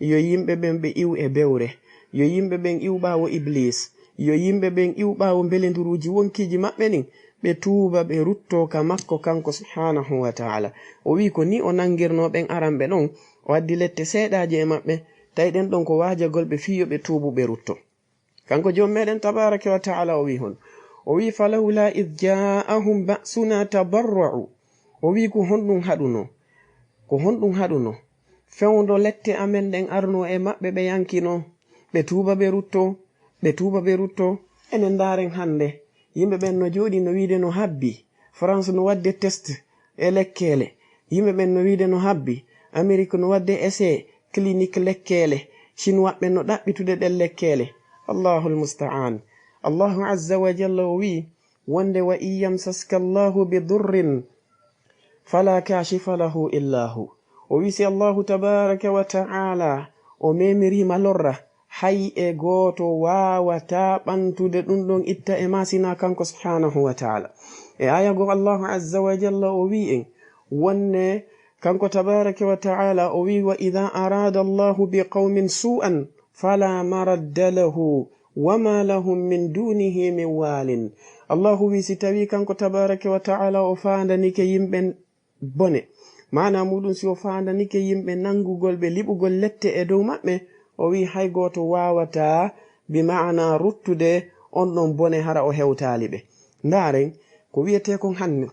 yo yimɓe ɓen ɓe iw e bewre, yo yimɓe ɓen iw ɓaawo Iblis, yo yimɓe ɓen iw ɓaawo mbelenduruuji wonkiiji maɓɓe ɗin, ɓe tuuba, ɓe ruttoo ka makko kanko subhaanahu wa ta'ala. O wii ko ni o nangirnoo ɓen aranɓe ɗon, o addi lette seeɗaaje e maɓɓe, tawi ɗen ɗon ko waajagol ɓe fii yo ɓe tuubu, ɓe rutto. Kanko Joom meɗen tabaaraka wa ta'ala o wii hon? O wii, "Falawla idh ja'ahum ba'suna tadarra'u." O wii, "Ko honɗum haɗuno? Ko honɗum haɗuno? Fewndo lette amen ɗen arno e maɓɓe, ɓe yankino, ɓe tuuba, ɓe rutto, ɓe tuuba, ɓe rutto." Enen ndaaren hannde, yimɓe ɓen no jooɗi no wiide no habbi. France no waɗde test e lekkeele. Yimɓe ɓen no wiide no habbi. Amérique no waɗde essai clinique lekkeele. Chinois ɓen no ɗaɓɓitude ɗen lekkeele. Allahul musta'an. Allahu Azza wa Jalla o wii, wonde, "Wa in yamsaska Allahu bi durrin, fala kashifa lahu illa hu." O wii, si Allahu tabaraka wa ta'ala o memiriima lorra, hay e gooto waawataa ɓantude ɗum ɗon itta e maa sinaa kanko subhanahu wa ta'ala. E aaya goo Allahu azza wa jalla o wii en wonde kanko tabaraka wa ta'ala o wii, "Wa idha arada Allahu bi qawmin su'an fala maradda lahu wa ma lahum min dunihi min walin." Allahu wii, si tawii kanko tabaraka wa ta'ala o faandanike yimɓe bone, maana muɗum, si o faandanike yimɓe nanngugol ɓe liɓugol lette e dow maɓɓe, o wii hay gooto waawataa, bi maana, ruttude on ɗon bone hara o hewtaali ɓe. Ndaaren ko wiyetee kon hannde,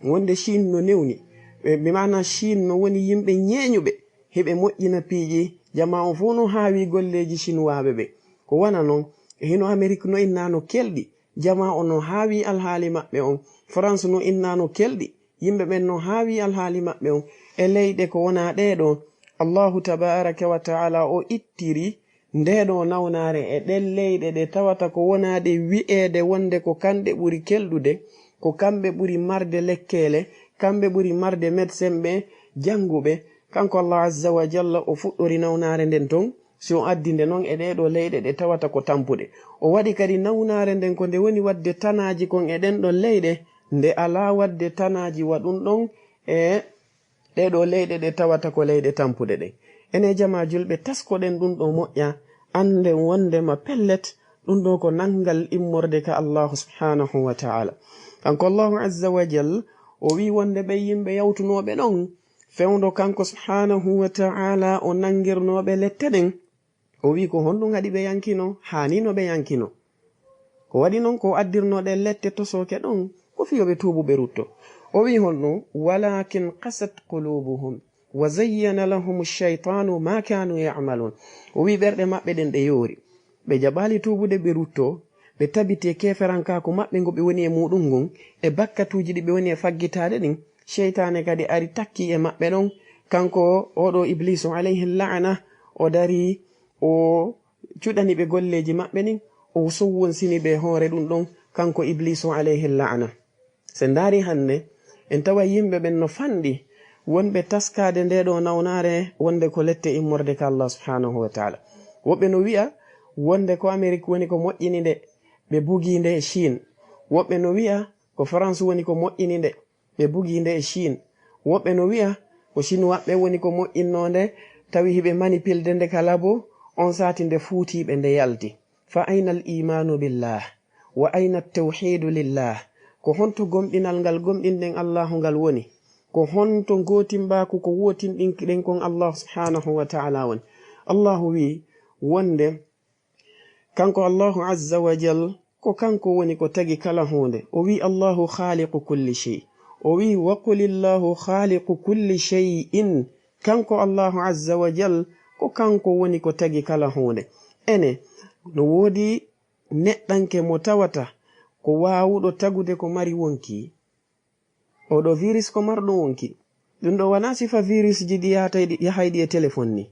wonde Chine no newni, e, bi maana Chine no woni yimɓe ñeeñuɓe, hiɓe moƴƴina piiji, jamaa on fof no haawi golleeji Chinois ɓe ɓe. Ko wona non, e hino Amérique no innaano kelɗi, jamaa on no haawi alhaali maɓɓe on, France no innaano kelɗi, yimɓe ɓen no haawi alhaali maɓɓe on. E leyɗe ko wonaa ɗee ɗoo, Allahu tabaraka wa ta'ala o ittiri ndee ɗoo nawnaare e ɗen leyɗe ɗe tawata ko wonaa ɗe wi'eede wonde ko kanɗe ɓuri kelɗude, ko kamɓe ɓuri marde lekkeele, kamɓe ɓuri marde médecin ɓe jannguɓe. Kanko Allah azza wa jalla o fuɗɗori nawnaare nden ton, si o addi nde non e ɗee ɗoo leyɗe ɗe tawata ko tampuɗe. O waɗi kadi nawnaare nden ko nde woni waɗde tanaaji kon e ɗen ɗon leyɗe, nde alaa waɗde tanaaji wa ɗum ɗon e ɗee ɗoo leyɗe ɗe tawata ko leyɗe tampuɗe ɗen. Enen jamaa julɓe, taskoɗen ɗum ɗoo moƴƴa, annden wondema pellet, ɗum ɗoo ko nanngal immorde ka Allahu subhanahu wa ta'ala. Kanko Allahu azza wa jal, o wii wonde ɓen yimɓe yawtunooɓe ɗon, fewndo kanko subhanahu wa ta'ala o nanngirnooɓe lette ɗen, o wii ko honɗum haɗi ɓe yankino, haanino ɓe yankino. Ko waɗi non ko addirnoɗen lette tosooke ɗon, ko fii yo ɓe tuubu ɓe rutto. O wii honɗum? "Walakin qasat qulubuhum wa zayyana lahum shaytanu ma kanu ya'malun." O wii ɓerɗe maɓɓe ɗen ɗe yoori. Ɓe jaɓaali tuubude ɓe rutto, ɓe tabiti e keeferankaaku maɓɓe ngo ɓe woni e muuɗum ngun, e bakkatuuji ɗi ɓe woni e faggitaade ɗin. Seytaane kadi ari takki e maɓɓe ɗon, kanko oo ɗoo Ibliisu alayhi la'ana, o dari, o cuɗani ɓe golleeji maɓɓe ɗin, o sowwonsini ɓe e hoore ɗum ɗon, kanko Ibliisu alayhi la'ana. Si en ndaari hannde, en tawa yimɓe ɓen no fanɗi wonɓe taskaade ndee ɗoo nawnaare wonde ko lette immorde ka Allah subhanahu wa ta'ala. Woɓɓe no wi'a wonde ko Amerik woni ko moƴƴini nde, ɓe bugii nde e Chine. Woɓɓe no wi'a ko France woni ko moƴƴini nde, ɓe bugii nde e Chine. Woɓɓe no wi'a ko Chinois ɓe woni ko moƴƴinnoo nde, tawi hiɓe manipilde nde ka labo, on saati nde fuutii ɓe, nde yalti. Fa ayna al imaanu billah? Wa ayna tawhidu lillah? Ko honto gomɗinal ngal gomɗinɗen Allahu ngal woni? Ko honto gootimbaaku ko wootinɗinkiɗen kon Allahu subhanahu wa ta'ala woni? Allahu wii wonde Kanko Allahu azza wa jal, ko kanko woni ko tagi kala huunde. O wi, "Allahu khaliqu kulli shay." O wi, "Wa qulillahu khaliqu kulli shay'in." Kanko Allahu azza wa jal, ko kanko woni ko tagi kala huunde. Ene, no woodi neɗɗanke mo tawata ko waawuɗo tagude ko mari wonki. Oɗo virus ko marɗo wonki. Ɗum ɗo wonaa sifa virusji ɗi yahatay-, ɗi yahayɗi e telefon ni.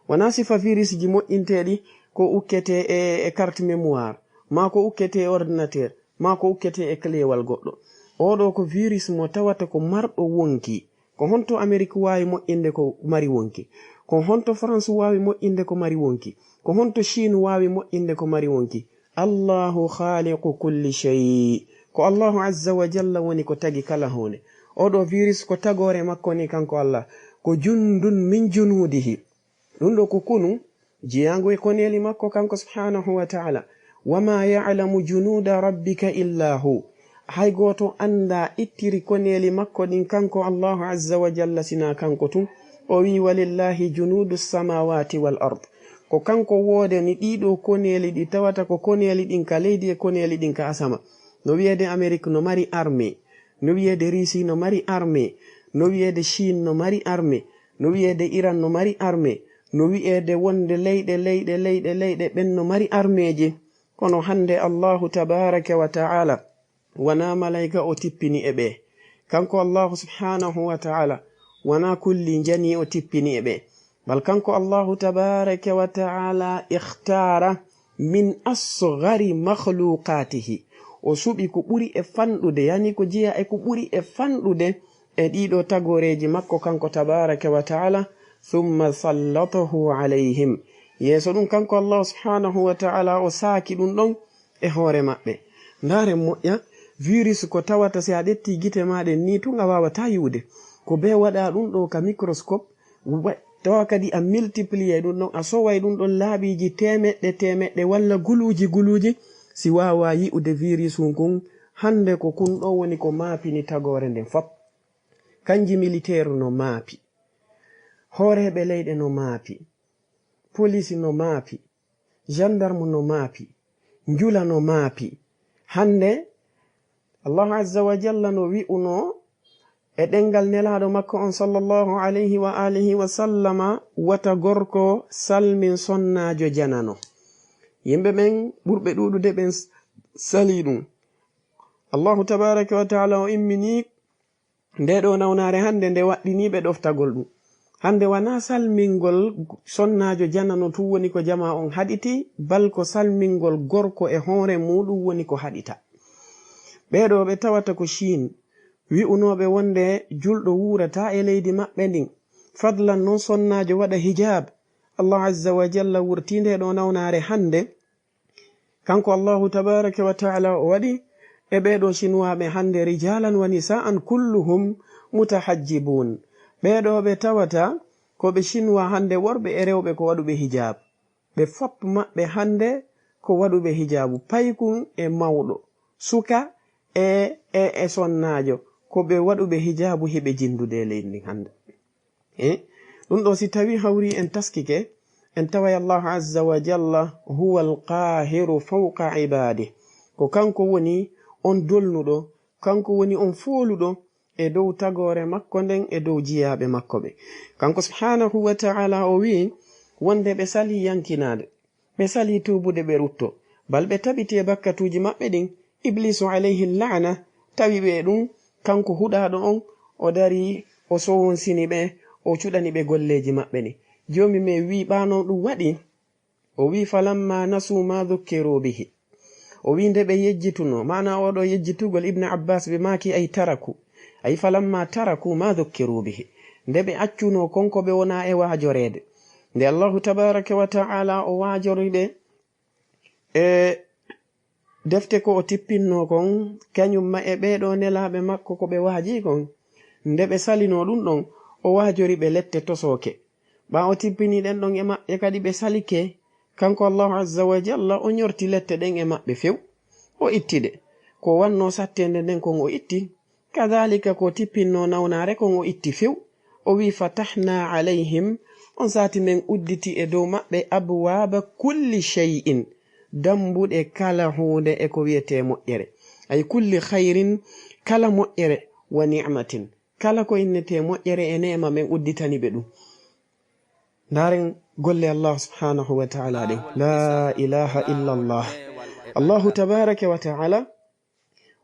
Wonaa sifa virusji moƴƴinteeɗi ko ukketee e, e carte mémoire, maa ko ukketee e ordinateur, maa ko ukketee e cléwal goɗɗo. Oɗo ko virus mo tawata ko marɗo wonki. Ko honto Amerik waawi moƴƴinde ko mari wonki? Ko honto France waawi moƴƴinde ko mari wonki? Ko honto Chine waawi moƴƴinde ko mari wonki? Allahu khaliqu kulli shay. Ko Allahu azza wa jalla woni ko tagi kala huunde. Oɗo virus ko tagoore makko ni kanko Allah. Ko jundun min junudihi. Ɗum ɗo ko kunu jeyaango e koneeli makko kanko subhanahu wa ta'ala. "Wa ma ya'lamu junuda rabbika illa hu." Hay gooto anndaa ittiri koneeli makko ɗin kanko Allahu azza wa jalla sinaa kanko tun. O wi, "Walillahi junudu samawati wal ard." Ko kanko woodani ɗiɗo koneeli ɗi tawata ko koneeli ɗin ka leydi e koneeli ɗin ka asama. No wiyeede Amerik no mari armée. No wiyeede Russie no mari armée. No wiyeede Chine no mari armée. No wiyeede Iran no mari armée. No wiyeede wonde leyɗe, leyɗe, leyɗe, leyɗe ɓen no mari armeeji. Kono hannde Allahu tabaraka wa ta'ala wanaa malayka o tippini e ɓe. Kanko Allahu subhanahu wa ta'ala wanaa kulli njani o tippini e ɓe. Bal kanko Allahu tabaraka wa ta'ala ikhtara min asghari makhluqatihi. O suɓi ko ɓuri e fanɗude, yani ko jeya e ko ɓuri e fanɗude e ɗiɗo tagoreeji makko kanko tabaraka wa ta'ala, thumma sallatahu alayhim. Yeeso ɗum kanko Allahu subhanahu wa ta'ala o saaki ɗum ɗon e hoore maɓɓe. Ndaaren moƴƴa, virus ko tawata si a ƴetti gite maa ɗen ni tun a waawataa yi'ude. Ko bee waɗa ɗum ɗo ka microscope, wa-, tawa kadi a multiplier ɗum ɗon, a soway ɗum ɗon laabiiji teemeɗɗe teemeɗɗe walla guluuji guluuji, si waawaa yi'ude virus hun kun, hannde ko kun ɗo woni ko maapini tagoore nden fop. Kanji militeeru no maapi, hooreeɓe leyɗe no maapi, poliisi no maapi, gendarme no maapi, njula no maapi. Hannde, Allahu azza wa jalla no wi'uno e ɗenngal Nelaaɗo makko on sallallahu alayhi wa alihi wa sallama, wata gorko salmin sonnaajo janano. Yimɓe ɓen ɓurɓe ɗuuɗude ɓen s-, salii ɗum. Allahu tabaraka wa ta'ala o immini nde ɗo nawnaare hannde nde waɗɗiniiɓe ɗoftagol ɗum. Hannde wanaa salmingol sonnaajo janano tun woni ko jamaa on haɗiti, bal ko salmingol gorko e hoore muuɗum woni ko haɗita. Ɓee ɗo ɓe tawata ko Chine, wi'unooɓe wonde julɗo wuurataa e leydi maɓɓe ndin. Fadlan non sonnaajo waɗa hijab. Allah azza wa jalla wurtii nde ɗo nawnaare hannde. Kanko Allahu tabaraka wa ta'ala o waɗi e ɓee ɗo Sinuwaaɓe hannde rijalan wa nisa'an kulluhum mutahajjibun. Ɓee ɗo ɓe tawata ko ɓe Sinuwa hannde worɓe e rewɓe ko waɗuɓe hijab. Ɓe fop maɓɓe hannde ko waɗuɓe hijaabu, paykun e mawɗo, suka e, e, e sonnaajo, ko ɓe waɗuɓe hijaabu hiɓe jinndude e leydi ndin hannde. Eh? Ɗum ɗo si tawi hawri en taskike, en taway Allahu azza wa jalla huwa al-qaahiru fawqa ibaadih. Ko kanko woni on dolnuɗo, kanko woni on fooluɗo e dow tagoore makko nden, e dow jiyaaɓe makko ɓe. Kanko subhaanahu wa ta'ala o wi'i wonde ɓe salii yankinaade, ɓe salii tuubude ɓe rutto, bal ɓe tabiti e bakkatuuji maɓɓe ɗin. Ibliisu alayhi la'na tawi ɓe e ɗum, kanko huɗaaɗo on, o dari, o sowonsini ɓe, o cuɗani ɓe golleeji maɓɓe ɗin. Joomi men wi'i ɓaano ɗum waɗi, o wi'i, "Falamma nasu ma dhukkiru bihi." O wi'i nde ɓe yejjituno, maana oɗo yejjitugol Ibn Abbas ɓe maaki ay taraku. Ay falamma taraku ma dhukkiru bihi. Nde ɓe accuno kon ko ɓe wona e waajoreede. Nde Allahu tabaraka wa ta'ala o waajori ɓe e defte ko o tippinno kon, kañum ma e ɓee ɗo nelaaɓe makko ko ɓe waaji kon. Nde ɓe salino ɗum ɗon, o waajori ɓe lette tosooke. Ɓaa o tippini ɗen ɗon e maɓɓe kadi ɓe salike, kanko Allahu azza wa jalla o ñorti lette ɗen e maɓɓe few. O itti ɗe. Ko wanno satteende nden kon o itti. Kadhalika ko tippinno nawnaare kon o itti few. O wi'i, "Fatahna alayhim," on saati men udditi e dow maɓɓe, "abwaaba kulli shay'in," dambuɗe kala huunde e ko wiyetee moƴƴere. Ay kulli khayrin, kala moƴƴere, wa ni'matin, kala ko innetee moƴƴere e neema, men udditani ɓe ɗum. Ndaaren golle Allah subhanahu wa ta'ala ɗen. La ilaha illa Allah. Allahu tabaraka wa ta'ala,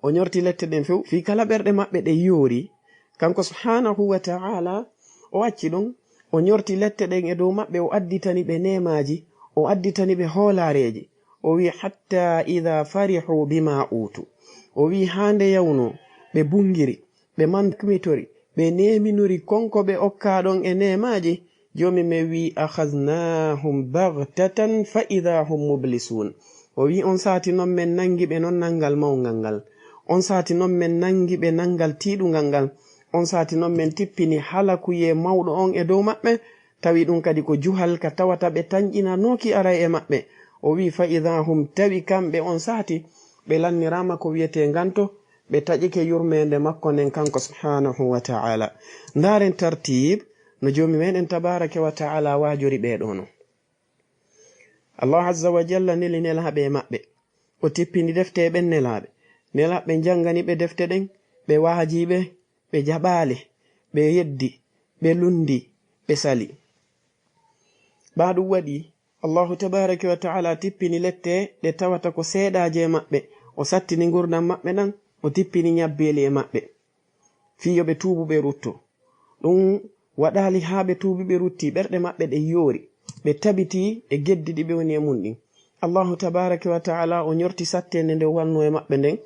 o ñorti lette ɗen few, fii kala ɓerɗe maɓɓe ɗe yoori. Kanko subhanahu wa ta'ala, o acci ɗon, o ñorti lette ɗen e dow maɓɓe, o additani ɓe neemaaji, o additani ɓe hoolaareeji. O wi'i, "Hatta idha farihu bima utu." O wi'i, "Haa nde yawno ɓe bungiri, ɓe mankumitori, ɓe neeminori kon ko ɓe okkaa ɗon e neemaaji." Joomi men wi'i, "Akhadhnahum baghtatan fa idha hum mublisun." O wi'i, "On saati non men nangi ɓe non nangal mawngal ngal. On saati non men nangi ɓe nangal tiiɗungal ngal. On saati non men tippini halakuyee mawɗo on e dow maɓɓe, tawi ɗum kadi ko juhal ka tawata ɓe tanƴinanooki aray e maɓɓe." O wi'i, "Fa idha hum," tawi kamɓe on saati ɓe lanniraama ko wiyetee nganto, ɓe taƴike yurmeende makko nden kanko subhanahu wa ta'ala. Ndaaren tartiib no Joomi meɗen tabaraka wa ta'ala waajori ɓee ɗoo non. Allah azza wa jalla neli nelaaɓe e maɓɓe. O tippini defte e ɓen nelaaɓe. Nelaaɓe janngani ɓe defte ɗen, ɓe waajii ɓe, ɓe jaɓaali, ɓe yeddi, ɓe lunndi, ɓe sali. Ɓaa ɗum waɗi, Allahu tabaraka wa ta'ala tippini lette ɗe tawata ko seeɗaaje e maɓɓe. O sattini ngurndan maɓɓe ɗan, o tippini ñabbeeli e maɓɓe. Fii yo ɓe tuubu, ɓe rutto. Ɗum waɗaali haa ɓe tuubi, ɓe rutti, ɓerɗe maɓɓe ɗe yoori, ɓe tabiti e geddi ɗi ɓe woni e mun ɗin. Allahu tabaraka wa ta'ala o ñorti satteende nde o wanno e maɓɓe nden,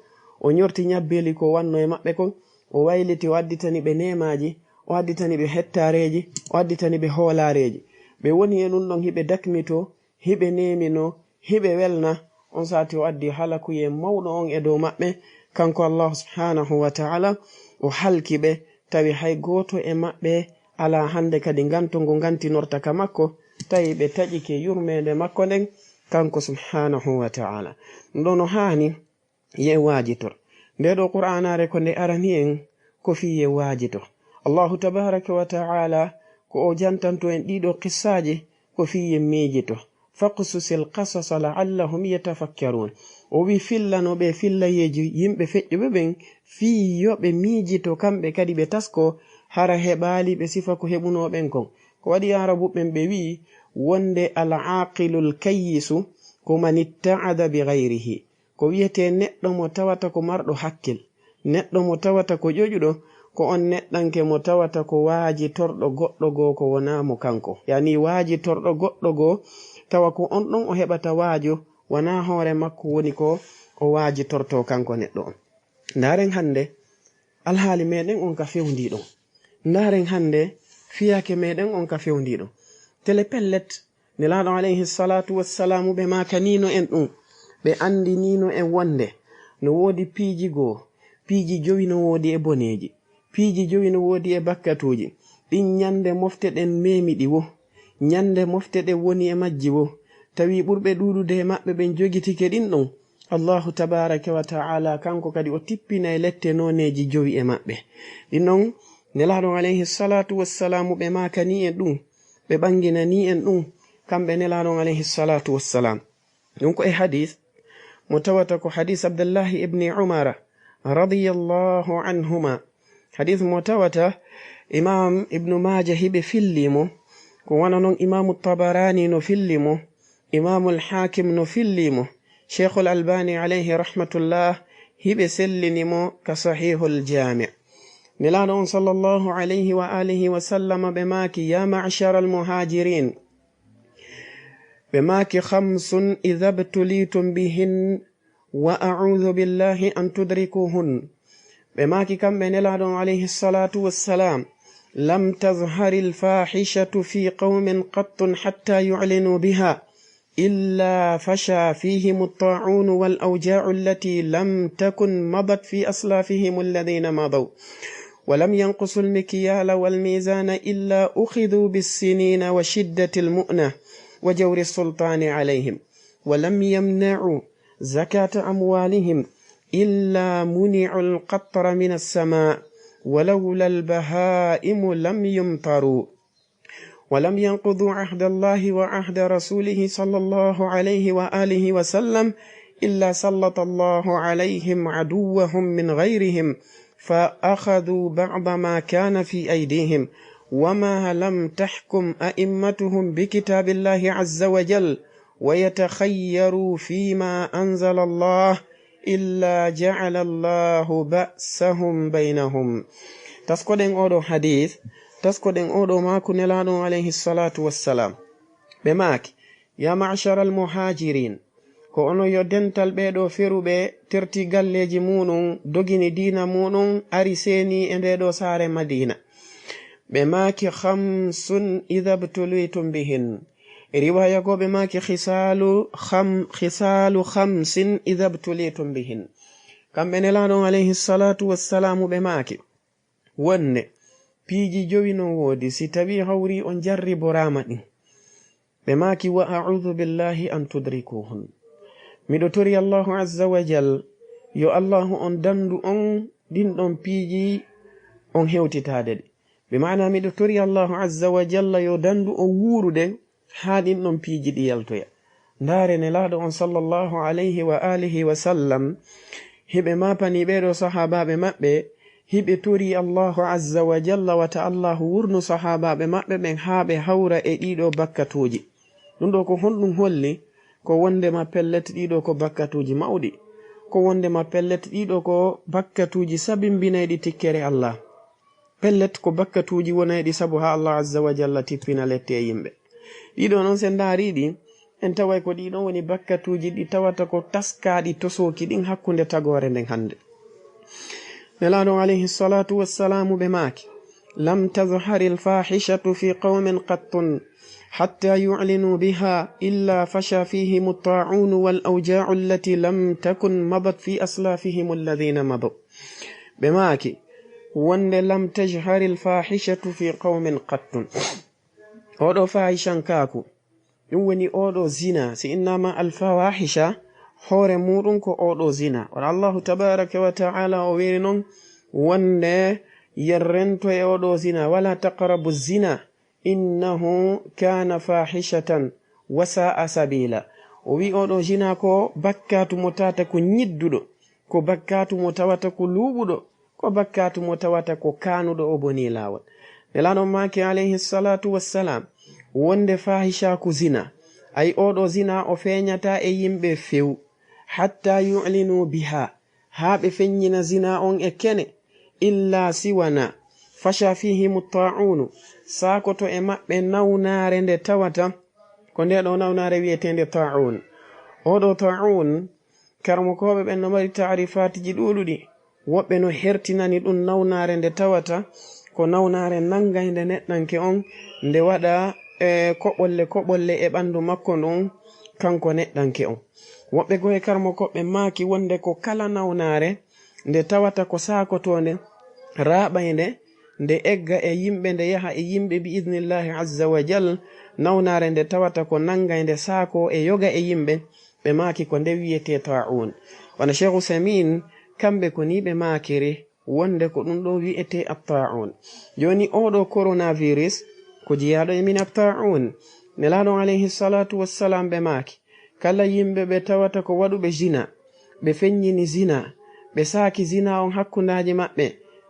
o ñorti ñabbeeli ko wanno e maɓɓe kon, o wayliti, o additani ɓe neemaaji, o additani ɓe hettaareeji, o additani ɓe hoolaareeji. Ɓe woni e ɗum ɗon hiɓe dakmito, hiɓe neemino, hiɓe welna, on saati o addi halakuyee mawɗo on e dow maɓɓe. Kanko Allahu subhanahu wa ta'ala, o halki ɓe, tawi hay gooto e maɓɓe alaa hannde kadi nganto ngo ngantinorta ka makko, tawi ɓe taƴike yurmeende makko nden, kanko subhanahu wa ta'ala. Ɗum ɗo no haani yo en waajitor. Ndee ɗoo Qur'aanaare ko nde arani en ko fii yo en waajito. Allahu tabaraka wa ta'ala ko o jantanto en ɗii ɗoo qissaaji ko fii yo en miijito. "Faqsusil qasasa la'allahum yatafakkarun." O wi'i, "Fillano ɓe fillayeeji yimɓe feƴƴuɓe ɓen fii yo ɓe miijito, kamɓe kadi ɓe tasko, hara heɓaali ɓe sifa ko heɓunoo ɓen kon." Ko waɗi Aarabuɓe ɓen ɓe wi'i wonde al-aaqilul kayyisu ko man itta'ada bi ghayrihi. Ko wiyetee neɗɗo mo tawata ko marɗo hakkil, neɗɗo mo tawata ko ƴoƴuɗo, ko on neɗɗanke mo tawata ko waajitorɗo goɗɗo goo ko wonaa mo kanko. Yani waajitorɗo goɗɗo goo, tawa ko on ɗon o heɓata waajo, wonaa hoore makko woni ko o waajitortoo kanko neɗɗo on. Ndaaren hannde alhaali meɗen on ka fewndii ɗon. Ndaaren hannde fiyaake meɗen on ka fewndii ɗon. Tele pellet, Nelaaɗo alayhi salatu wassalaamu ɓe maakaniino en ɗum, ɓe anndiniino en wonde no woodi piiji goo, piiji jowi no woodi e boneeji, piiji jowi no woodi e bakkatuuji. Ɗin ñande mofte ɗen meemi ɗi wo, ñande mofte ɗen woni e majji wo, tawi ɓurɓe ɗuuɗude e maɓɓe ɓen jogitike ɗin ɗon. Allahu tabaraka wa ta'ala kanko kadi o tippinay lette nooneeji jowi e maɓɓe. Ɗin ɗon Nelaaɗo alayhi salatu wassalaamu ɓe maakanii en ɗum, ɓe ɓanginanii en ɗum, kamɓe Nelaaɗo alayhi salatu wassalam. Ɗum ko e hadis mo tawata ko hadis Abdullahi ibni Umara radiyallahu anhuma. Hadis mo tawata Imam Ibnu Maaja hiɓe filli mo, ko wano non Imamu Tabarani no filli mo, Imamul Hakim no filli mo, Sheikhul Albani alayhi rahmatullah hiɓe sellini mo ka Sahihul Jami. Nelaaɗo on sallallahu alayhi wa alihi wa sallama ɓe maaki, "Ya ma'shara al-muhajirin." Ɓe maaki, "Khamsun idha ibtulitum bihin wa a'udhu billahi an tudrikuhun." Ɓe maaki kamɓe Nelaaɗo on alayhi salatu wassalam, "Lam tazhari al-fahishatu fi qawmin qattun hatta yu'linu biha, illa fasha fihim at-ta'un wal awja'u allati lam takun madat fi aslafihim alladhina madaw. Wa lam yanqusu al-mikyala wal mizana illa ukhidhu bis-sinina wa shiddati al-mu'na wa jawri as-sultani alayhim. Wa lam yamna'u zakata amwalihim illa muni'u al-qatra min as-sama'. Wa lawla al-baha'imu lam yumtaru." ولم ينقضوا عهد الله وعهد رسوله صلى الله عليه وآله وسلم إلا سلط الله عليهم عدوهم من غيرهم فأخذوا بعض ما كان في أيديهم وما لم تحكم أئمتهم بكتاب الله عز وجل ويتخيروا فيما أنزل الله إلا جعل الله بأسهم بينهم. Taskoɗen oɗo hadith, taskoɗen oɗo maaku Nelaaɗo alayhi salatu wassalam. Ɓe maaki, ya ma'shar al muhajirin, ko onon yo dental ɓeeɗo feruɓe terti galleeji muɗum, dogini diina muɗum, ari seeni e ndeeɗo saare Madiina. Ɓe maaki, khamsun idha btulitum bihin. Riwaya goo ɓe maaki, khisalu kham-, khisalu khamsin idha btulitum bihin. Kamɓe Nelaaɗo alayhi salatu wassalamu ɓe maaki, wonde piiji jowi no woodi, si tawi hawri on jarriboraama ɗin. Ɓe maaki, wa a'udhu billahi an tudrikuhun. Miɗo tori Allahu azza wa jal, yo Allahu on dandu on ɗin ɗon piiji on hewtitaade ɗi. Bi maana miɗo tori Allahu azza wa jalla yo dandu on wuurude haa ɗin ɗon piiji ɗi yaltoya. Ndaare Nelaaɗo on sallallahu alayhi wa alihi wa sallam, hiɓe maapani ɓeeɗo sahaabaaɓe maɓɓe, hiɓe tori Allahu azza wa jalla wata Allahu wurnu sahaabaaɓe maɓɓe ɓen haa ɓe hawra e ɗiɗo bakkatuuji. Ɗum ɗo ko honɗum holli? Ko wondema pellet ɗiɗo ko bakkatuuji mawɗi. Ko wondema pellet ɗiɗo ko bakkatuuji sabimbinayɗi tikkere Allah. Pellet ko bakkatuuji wonayɗi sabu haa Allah azza wa jalla tippina lette e yimɓe. Ɗiɗo noon, sen ndaari ɗi, en taway ko ɗiɗo woni bakkatuuji ɗi tawata ko taskaaɗi tosooki ɗin hakkunde tagoore nden hannde. Nelaaɗo alayhi salatu wassalamu ɓe maaki, lam tazhari lfahishatu fi qawmin qattun hatta yu'linu biha illa fasha fihim at-ta'un wal awja'u allati lam takun madat fi aslafihim alladhina madaw. Ɓe maaki, wonde lam tazhari lfahishatu fi qawmin qattun. Oɗo fahishankaaku, ɗum woni oɗo zina, si innama alfawahisha, hoore muɗum ko oɗo zina. Wala Allahu tabaraka wa ta'ala o wiiri noon wonde yerrento e oɗo zina, wala taqrabu zina, innahu kana fahishatan wa sa'a sabila. O wi oɗo zina ko bakkatu mo tata ko ñidduɗo, ko bakkatu mo tawata ko luuɓuɗo, ko bakkatu mo tawata ko kaanuɗo, o bonii laawol. Nelaaɗo maaki, alayhi salatu wassalam, wonde faahishaaku zina, ay, oɗo zina o feeñata e yimɓe few, hatta yu'linu biha, haa ɓe feññina zina on e kene, illa siwana, fasha fihimu ta'unu, saakoto e maɓɓe nawnaare nde tawata, ko nde ɗo nawnaare wiyeteende ta'un. Oɗo ta'un, Karmokooɓe ɓen no mari taarifaatiji ɗuuɗuɗi. Woɓɓe no hertinani ɗum nawnaare nde tawata ko nawnaare nanngaynde neɗɗanke on, nde waɗa, e, koɓolle koɓolle e ɓanndu makko ndun, kanko neɗɗanke on. Woɓɓe goo e karmokooɓe maaki wonde ko kala nawnaare nde tawata ko saakotoonde, raaɓaynde, nde egga e yimɓe, nde yaha e yimɓe bi idnillahi azza wa jal, nawnaare nde tawata ko nanngaynde saako e yoga e yimɓe, ɓe maaki ko nde wiyetee ta'un. Wano Cheikh Uthaymin, kamɓe ko nii ɓe maakiri wonde ko ɗum ɗo wiyetee at-ta'un. Jooni oɗo coronavirus ko jiyaaɗo e min at-ta'un. Nelaaɗo alayhi salatu wassalam ɓe maaki, kala yimɓe ɓe tawata ko waɗuɓe zina, ɓe feññini zina, ɓe saaki zina on hakkundaaji maɓɓe,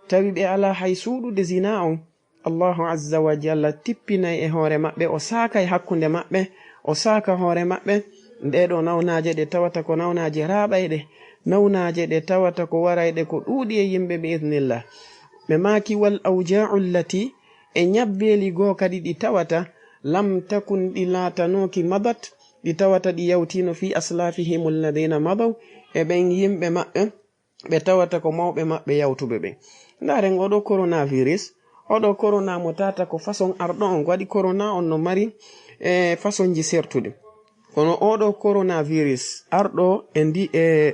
tawi ɓe alaa hay suuɗude zina on, Allahu azza wa jalla tippinay e hoore maɓɓe, o saakay hakkunde maɓɓe, o saaka hoore maɓɓe, nde ɗo nawnaaje ɗe tawata ko nawnaaje raaɓayɗe, nawnaaje ɗe tawata ko warayɗe ko ɗuuɗi e yimɓe bi idnillah. Ɓe maaki, wal awja'u allati, e ñabbeeli goo kadi ɗi tawata, lam takun, ɗi laatanooki, madat, ɗi tawata ɗi yawtiino fi aslafihim alladina madaw, e ɓen yimɓe maɓɓe, ɓe tawata ko mawɓe maɓɓe yawtuɓe ɓen. Ndaaren oɗo coronavirus, oɗo corona mo tata ko façon arɗo on, ko waɗi corona on no mari, e, façonji sertuɗi. Kono oɗo coronavirus arɗo e ndi, e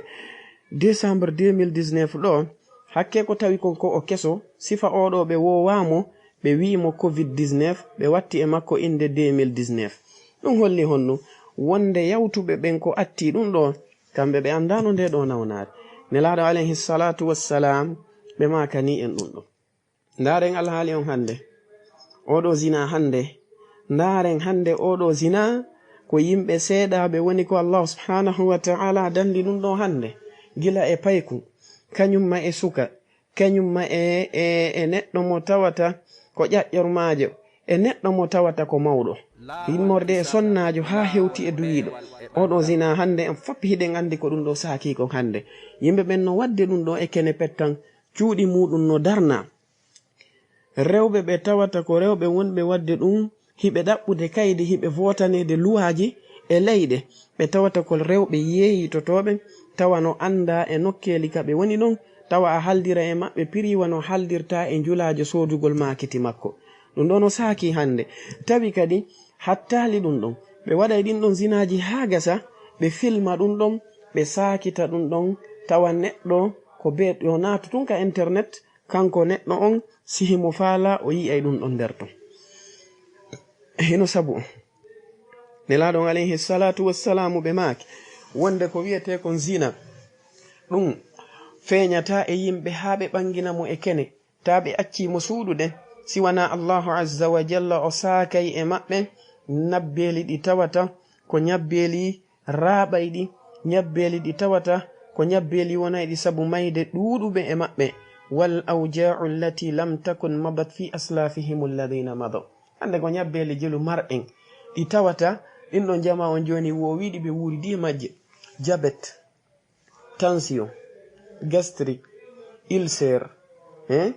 décembre deux mille dix-neuf ɗo, hakke ko tawi kon ko o keso, sifa oɗo ɓe woowamo, ɓe wi'imo covid dix-neuf, ɓe watti e makko innde deux mille dix-neuf. Ɗum holli honno? Wonde yawtuɓe ɓen ko atti ɗum ɗo, kamɓe ɓe anndaano nde ɗo nawnaare. Nelaaɗo alayhi salatu wassalam, ɓe maakani en ɗum ɗo. Ndaaren alhaali on hannde. Oɗo zina hannde, Ndaaren hannde oo ɗoo zina, ko yimɓe seeɗaaɓe woni ko Allahu subhaanahu wa ta'ala danndi ɗum ɗoo hannde, gila e payku, kañum ma e suka, kañum ma e, e, e neɗɗo mo tawata ko ƴaƴƴormaajo, e neɗɗo mo tawata ko mawɗo. Immorde e sonnaajo haa hewti e duwiiɗo. Oo ɗoo zina hannde en fof hiɗen anndi ko ɗum ɗoo saakii kon hannde. Yimɓe ɓen no waɗde ɗum ɗoo e kene pettan, cuuɗi muuɗum no darnaa. Rewɓe ɓe tawata ko rewɓe wonɓe waɗde ɗum, hiɓe ɗaɓɓude kaydi, hiɓe vootaneede luwaaji e leyɗe. Ɓe tawata ko rewɓe yeeyitotooɓe, tawa no anndaa e nokkeeli ka ɓe woni ɗon, tawa a haaldiray e maɓɓe piriiwa no haaldirtaa e njulaajo soodugol maakiti makko. Ɗum ɗoo no saakii hannde. Tawi kadi hattaali ɗum ɗon. Ɓe waɗay ɗin ɗon zinaaji haa gasa, ɓe filma ɗum ɗon, ɓe saakita ɗum ɗon, tawa neɗɗo ko bee yo naatu tun ka internet, kanko neɗɗo on, si himo faalaa, o yi'ay ɗum ɗon nder ton. Hino sabu on. Nelaaɗo on alayhi salaatu wassalaamu ɓe maaki, wonde ko wi'etee kon zina, ɗum feeñataa e yimɓe haa ɓe ɓangina mo e kene, taa ɓe accii mo suuɗude, si wanaa Allahu azza wa jalla o saakay e maɓɓe ñabbeeli ɗi tawata ko ñabbeeli raaɓayɗi, ñabbeeli ɗi tawata ko ñabbeeli wonayɗi sabu mayde ɗuuɗuɓe e maɓɓe. Wal awjaa'u allati lam takun madat fi aslafihim alladhina madaw. Hannde ko ñabbeeli jelu marɗen ɗi tawata ɗin ɗon jamaa on jooni woowiiɗi ɓe wuuridi e majje. Jabet, tension, gastrique, ulcère, hein,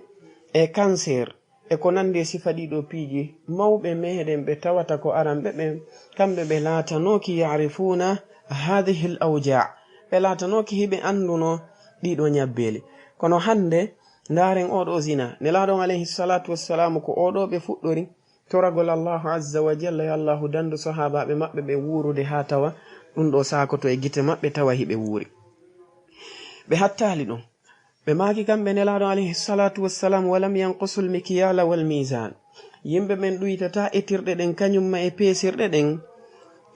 e cancer, e ko nandi e sifa ɗiɗo piiji, mawɓe meɗen ɓe tawata ko aranɓe ɓen, kamɓe ɓe laatanooki ya'rifuna hadhihi al-awja', ɓe laatanooki hiɓe anduno ɗiɗo ñabbeeli. Kono hannde, ndaaren oo ɗoo zina. Nelaaɗo on alayhi salatu wassalamu ko oo ɗoo ɓe fuɗɗori toragol Allahu azza wa jalla, yo Allahu dandu sahaabaaɓe maɓɓe ɓe wuurude haa tawa ɗum ɗoo saakoto e gite maɓɓe tawa hiɓe wuuri. Ɓe hattaali ɗum. Ɓe maaki kamɓe Nelaaɗo alayhi salatu wassalam, "Wa lam yanqusul mikyala wal mizan." Yimɓe ɓen ɗuytataa etirɗe ɗen kañum ma e peesirɗe ɗen,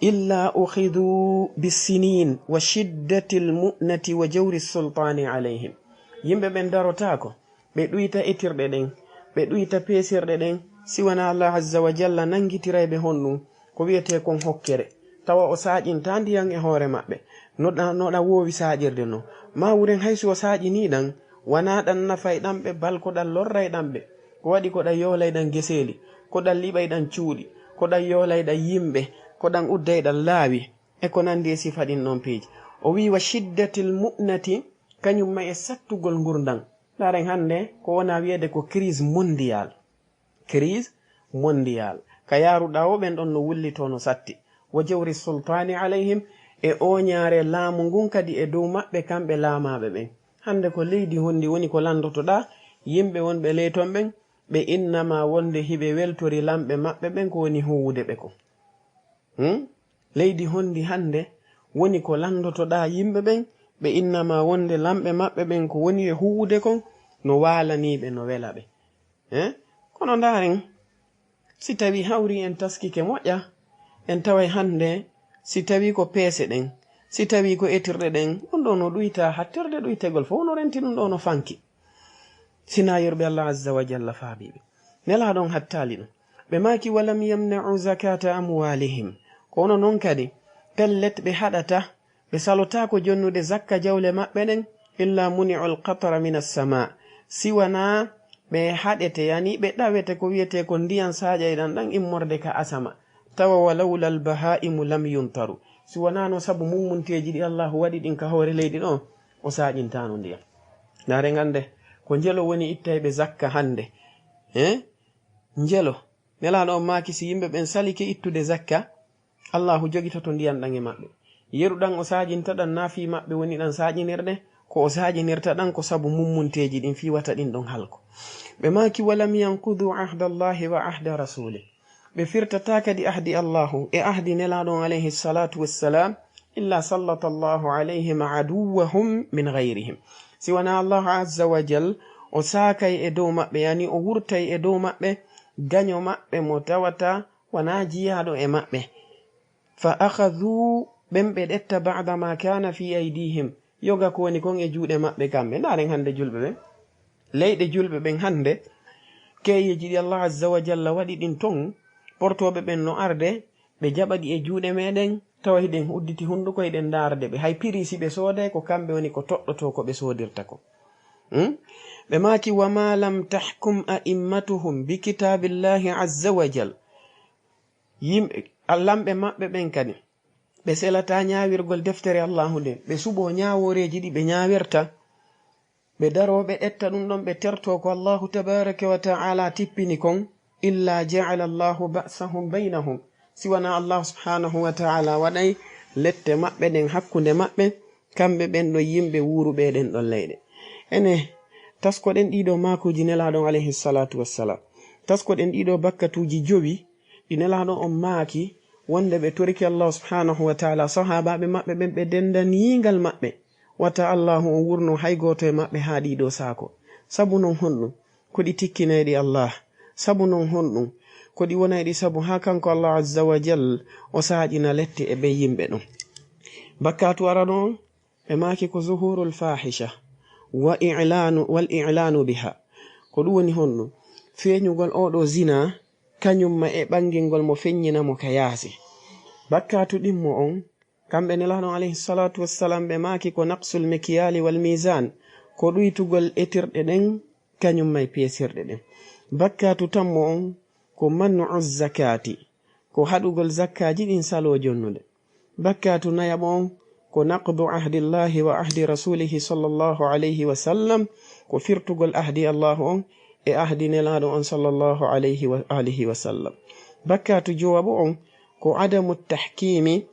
"illa ukhidhu bisinin wa shiddatil mu'nati wa jawri sultani alayhim." Yimɓe ɓen darotaako ɓe ɗuyta etirɗe ɗen, ɓe ɗuyta peesirɗe ɗen, si wanaa Allah azza wa jalla nangitiray ɓe honɗum ko wi'etee kon hokkere, tawa o saaƴintaa ndiyan e hoore maɓɓe, no ɗa, no ɗa woowi saaƴirde non. Maa wuren hay si o saaƴinii ɗan, wanaa ɗan nafay ɗan ɓe, bal ko ɗan lorray ɗan ɓe. Ko waɗi ko ɗan yoolay ɗan geseeli, ko ɗan liɓay ɗan cuuɗi, ko ɗan yoolay ɗan yimɓe, ko ɗan udday ɗan laawi, e ko nandi e sifa ɗin ɗon piiji. O wi'i, "Wa shiddatil mu'nati," kañum ma e sattugol ngurndan. Ndaaren hannde ko wona wi'eede ko crise mondiale. Crise mondiale. Ka yaaruɗaa o, ɓen ɗon no wullitoo no satti. Wa jawri sultani alayhim, e ooñaare laamu ngun kadi e dow maɓɓe, kamɓe laamaaɓe ɓen. Hannde ko leydi honndi woni ko lanndotoɗaa yimɓe wonɓe ley ton ɓen, ɓe innama wonde hiɓe weltori lamɓe maɓɓe ɓen ko woni huuwude ɓe kon. Hmm? Leydi honndi hannde woni ko lanndotoɗaa yimɓe ɓen, ɓe innama wonde lamɓe maɓɓe ɓen ko woni e huuwude kon no waalanii ɓe, no wela ɓe. Eh? Kono ndaaren, si tawii hawri en taskike moƴƴa, en taway hannde, si tawii ko peese ɗen, si tawii ko etirɗe ɗen, ɗum ɗoo no ɗuyta hattirde, ɗuytegol fof no renti, ɗum ɗoo no fanki. Sinayirɓe Allah azza wa jalla faabiiɓe. Nelaaɗo on hattaali ɗum. Ɓe maaki, "Walam yamna'u zakata amwalihim." Kono non kadi, pellet ɓe haɗata, ɓe salotaako jonnude zakka jawle maɓɓe ɗen, "illa muni'ul qatra minas sama." Si wanaa ɓe haɗete, yani ɓe ɗawete ko wi'etee ko ndiyan saaƴayɗan ɗan immorde ka asama. Tawa, "Wa lawlal baha'imu lam yuntaru." Si wanaa no sabu mummunteeji ɗi Allahu waɗi ɗin ka hoore leydi ɗo, o saaƴintaano ndiyan. Ndaaren hannde, ko njelo woni ittayɓe zakka hannde. Eh? Njelo. Nelaaɗo on maaki, si yimɓe ɓen salike ittude zakka, Allahu jogitoto ndiyan ɗan e maɓɓe. Yeru ɗan o saaƴinta ɗan, naa fii maɓɓe woni ɗan saaƴinirɗe, ko o saaƴinirta ɗan ko sabu mummunteeji ɗin fii wata ɗin ɗon halko. Ɓe maaki, "Walam yanqudu ahda Allahi wa ahda rasuli." Ɓe firtataa kadi ahdi Allahu e ahdi Nelaaɗo on alayhi salatu wassalam, "illa sallata Allahu alayhim aduwwahum min ghayrihim." Si wanaa Allahu azza wa jal, o saakay e dow maɓɓe, yani o wurtay e dow maɓɓe gaño maɓɓe mo tawata wanaa jiyaaɗo e maɓɓe. "Fa akhadhu," ɓen ɓe ɗetta, "ba'da ma kana fi aydihim," yoga ko woni kon e juuɗe maɓɓe kamɓe. Ndaaren hannde julɓe ɓen. Leyɗe julɓe ɓen hannde, keyeeji ɗi Allah azza wa jalla waɗi ɗin ton, portooɓe ɓen no arde, ɓe jaɓa ɗi e juuɗe meɗen, tawa hiɗen udditi hunduko, hiɗen ndaarde ɓe. Hay piri si ɓe sooday, ko kamɓe woni ko toɗɗotoo ko ɓe soodirta ko. Hmm? Ɓe maaki, "Wa ma lam tahkum a'immatuhum bi kitabillahi azza wa jal." Yimɓe, lamɓe maɓɓe ɓen kadi, ɓe selataa ñaawirgol deftere Allahu nden, ɓe suɓoo ñaawooreeji ɗi ɓe ñaawirta, ɓe daroo ɓe ƴetta ɗum ɗon, ɓe tertoo ko Allahu tabaaraka wa ta'ala tippini kon, "illa ja'ala Allahu ba'sahum baynahum." Si wanaa Allahu subhanahu wa ta'ala waɗay lette maɓɓe ɗen hakkunde maɓɓe, kamɓe ɓen ɗon yimɓe wuuruɓe e ɗen ɗon leyɗe. Ene, taskoɗen ɗiɗo maakuuji Nelaaɗo on alayhi salatu wassalam. Taskoɗen ɗiɗo bakkatuuji jowi ɗi Nelaaɗo on maaki wonde ɓe toriki Allahu subhanahu wa ta'ala, sahaabaaɓe maɓɓe ɓen ɓe dendaniingal maɓɓe. Wata Allahu on wurno hay gooto e maɓɓe haa ɗiɗo saako. Sabu non honɗum? Ko ɗi tikkinayɗi Allah. Sabu non honɗum? Ko ɗi wonayɗi sabu haa kanko Allah azza wa jal o saaƴina lette e ɓen yimɓe ɗon. Bakkatu arano on, ɓe maaki ko zuhurul fahisha wa i'lanu, wal i'lanu biha. Ko ɗum woni honɗum? Feeñugol oɗo zina, kañum ma e ɓangingol mo feññina mo ka yaasi. Bakkatu ɗimmo on, kamɓe Nelaaɗo alayhi salatu wassalam ɓe maaki ko naqsul mikyali wal mizan, ko ɗuytugol etirɗe ɗen, kañum ma e peesirɗe ɗen. Bakkatu tammo on, ko man'u zakati, ko haɗugol zakkaaji ɗin saloo jonnude. Bakkatu nayaɓo on, ko naqdu ahdillahi wa ahdi rasulihi sallallahu alayhi wa sallam, ko firtugol ahdi Allahu on e ahdi Nelaaɗo on sallallahu alayhi wa alihi wa sallam. Bakkatu jowaɓo on, ko adamu tahkimi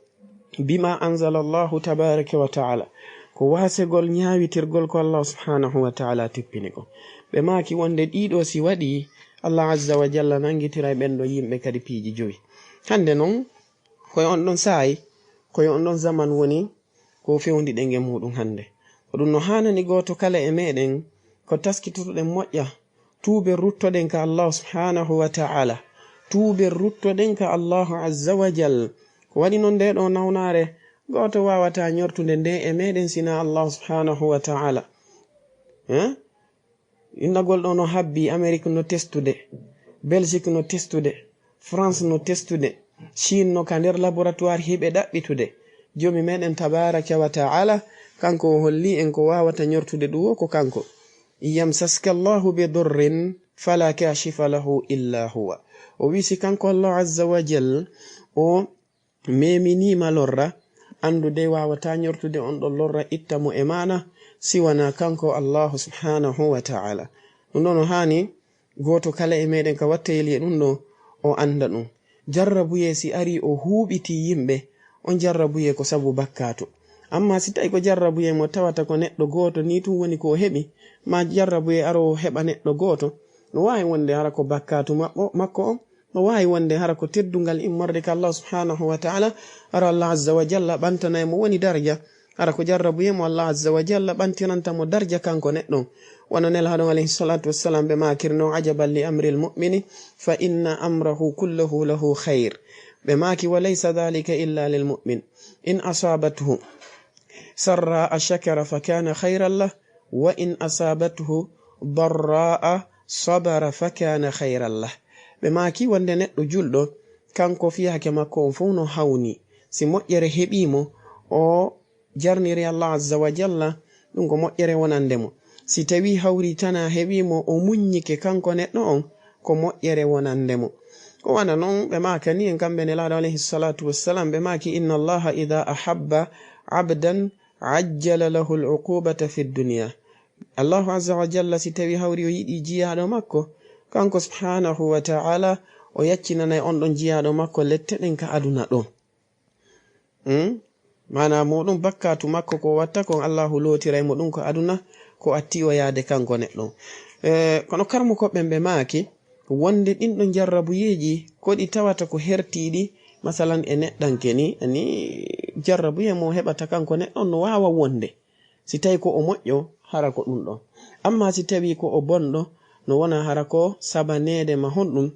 bima anzala Allahu tabaraka wa ta'ala, ko wasegol ñaawitirgol ko Allah subhanahu wa ta'ala tippini ko. Ɓe maaki wonde ɗiɗo si waɗi, Allah azza wa jalla nangitiray ɓen ɗo yimɓe kadi piiji jowi. Hande non, koye on ɗon saa'i, koye on ɗon zaman woni ko fewndi ɗen e muɗum hande. Ko ɗum no haanani gooto kala e meɗen, ko taskitotoɗen moƴƴa, tuuben ruttoɗen ka Allahu subhanahu wa ta'ala. Tuuben ruttoɗen ka Allahu azza wa jal. Ko waɗi non nde ɗo nawnaare, gooto wawata ñortude nde e meɗen sina Allahu subhanahu wa ta'ala. Eh? Innagol ɗo no habbi, Amérique no testude, Belgique no testude, France no testude, Chine no ka nder laboratoire hiɓe ɗaɓɓitude. Joomi meɗen tabaraka wa ta'ala, kanko o holli en ko wawata ñortude ɗum o ko kanko. "In yamsaska Allahu bi durrin fala kashifa lahu illa huwa." O wi si kanko Allah azza wa jal o meminiima lorra, anndu de wawata ñortude on ɗon lorra itta mo e maana, si wanaa kanko Allahu subhanahu wa ta'ala. Ɗum ɗon no haani gooto kala e meɗen ka wattayeli e ɗum ɗo o annda ɗum. Jarrabuye si ari o huuɓiti yimɓe, on jarrabuye ko sabu bakkatu. Amma si tawi ko jarrabuye mo tawata ko neɗɗo gooto ni tun woni ko o heɓi, ma jarrabuye aro o heɓa neɗɗo gooto, no waawi wonde hara ko bakkatu maɓɓo-, makko on, no waawi wonde hara ko teddungal immorde ka Allah subhanahu wa ta'ala, hara Allah azza wa jalla ɓantanay mo woni darja, hara ko jarrabuye mo Allah azza wa jalla ɓantiranta mo darja kanko neɗɗo on. Wano Nelaaɗo alayhi salatu wassalam ɓe maakiri no, "Ajaban li amril mu'mini, fa inna amrahu kullahu lahu khayr." Ɓe maaki, "Wa laysa dhalika illa lil mu'min. In asabathu sarra'a shakara fa kana khayran lah, wa in asabathu darra'a sabara fa kana khayran lah." Ɓe maaki wonde neɗɗo julɗo, kanko fiyake makko on fof no hawni. Si moƴƴere heɓi mo, o jarniri Allah azza wa jalla, ɗum ko moƴƴere wonande mo. Si tawi hawri tana heɓi mo, o muññike kanko neɗɗo on, ko moƴƴere wonande mo. Ko wana non ɓe maakani en kamɓe Nelaaɗo alayhi salatu wassalam, ɓe maaki, "Inna Allaha idha ahabba abdan ajjala lahu al-uqubata fi dunya." Allahu azza wa jalla si tawi hawri o yiɗi jiyaaɗo makko, kanko subhanahu wa ta'ala o yaccinanay on ɗon jiyaaɗo makko lette ɗen ka aduna ɗo. Hmm? Maana muɗum bakkatu makko ko watta kon Allahu lootiray mo ɗum ko aduna, ko atti o yaade kanko neɗɗo. Eh, kono karmo ko ɓen ɓe maaki, wonde ɗin ɗon jarrabuyeeji ko ɗi tawata ko hertiiɗi, masalan e neɗɗanke ni, ani jarrabuye mo heɓata kanko neɗɗo no waawa wonde. Si tawi ko o moƴƴo, hara ko ɗum ɗon. Amma si tawi ko o bonɗo, no wona hara ko sabaneede ma honɗum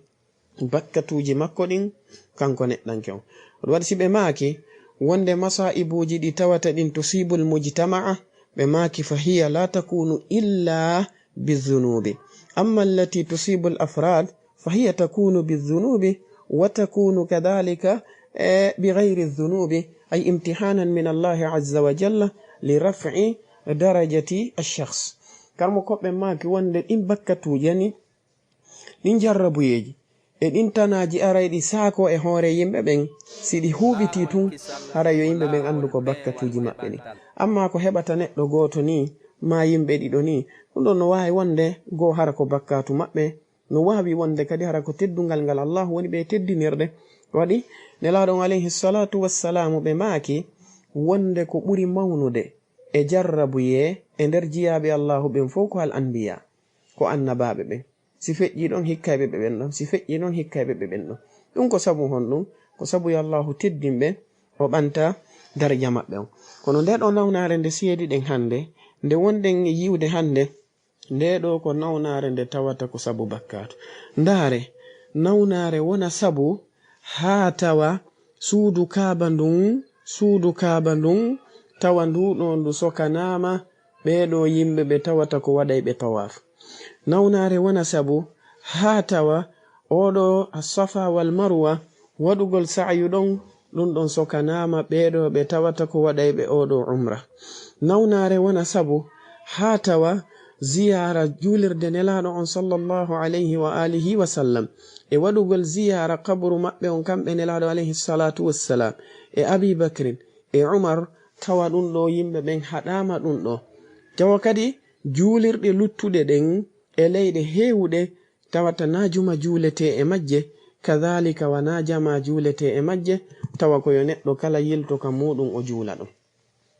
bakkatuuji makko ɗin, kanko neɗɗanke on. Ɗum waɗi si ɓe maaki, wonde masaa'ibuuji ɗi tawata ɗin tusibul mujtama'a, ɓe maaki, "Fa hiya la takunu illa bizunubi. Amma allati tusibul afrad, fa hiya takunu bizunubi وتكون كذلك بغير الذنوب، أي امتحانا من الله عز وجل لرفع درجة الشخص. Karmo koɓɓe maaki wonde ɗin bakkatuuji ani, ɗin jarrabuyeeji e ɗin tanaaji aray ɗi saako e hoore yimɓe ɓen, si ɗi huuɓitii tun, haray yo yimɓe ɓen anndu ko bakkatuuji maɓɓe ɗin. Amma ko heɓata neɗɗo gooto nii, maa yimɓe ɗiɗo nii, ɗum ɗon no waawi wonde goo hara ko bakkatu maɓɓe, no waawi wonde kadi hara ko teddungal ngal Allaahu woni ɓe teddinirde. Waɗi Nelaaɗo on alayhi salaatu wassalaamu ɓe maaki wonde ko ɓuri mawnude e jarrabuyee e nder jiyaaɓe Allaahu ɓen fow ko al anbiya, ko annabaaɓe ɓen. Si feƴƴii ɗon, hikkayɓe ɓe ɓen ɗon. Si feƴƴii ɗon, hikkayɓe ɓe ɓen ɗon. Ɗum ko sabu honɗum? Ko sabu yo Allaahu teddin ɓe, o ɓanta daraja maɓɓe on. Kono ndee ɗoo nawnaare nde seediɗen hannde, nde wonɗen e yi'ude hannde, ndee ɗoo ko nawnaare nde tawata ko sabu bakkaatu. Ndaare, nawnaare wona sabu haa tawa suudu Kaaba ndun, suudu Kaaba ndun, tawa ndu ɗoo ndu sokanaama ɓee ɗoo yimɓe ɓe tawata ko waɗayɓe tawaaf. Nawnaare wona sabu haa tawa oo ɗoo As-Safa wal Marwa, waɗugol sa'yu ɗon, ɗum ɗon sokanaama ɓee ɗoo ɓe tawata ko waɗayɓe oo ɗoo umra. Nawnaare wona sabu haa tawa ziyaara juulirde Nelaaɗo on sallallahu alayhi wa alihi wa sallam, e waɗugol ziyaara qabru maɓɓe on kamɓe Nelaaɗo alayhi salatu wassalam, e Abi Bakrin, e Umar, tawa ɗum ɗoo yimɓe ɓen haɗaama ɗum ɗoo. Tawa kadi juulirɗe luttuɗe ɗen e leyɗe heewuɗe tawata na juma juuletee e majje, kadhalika wa na jama juuletee e majje, tawa ko yo neɗɗo kala yilto ka muuɗum o juula ɗum.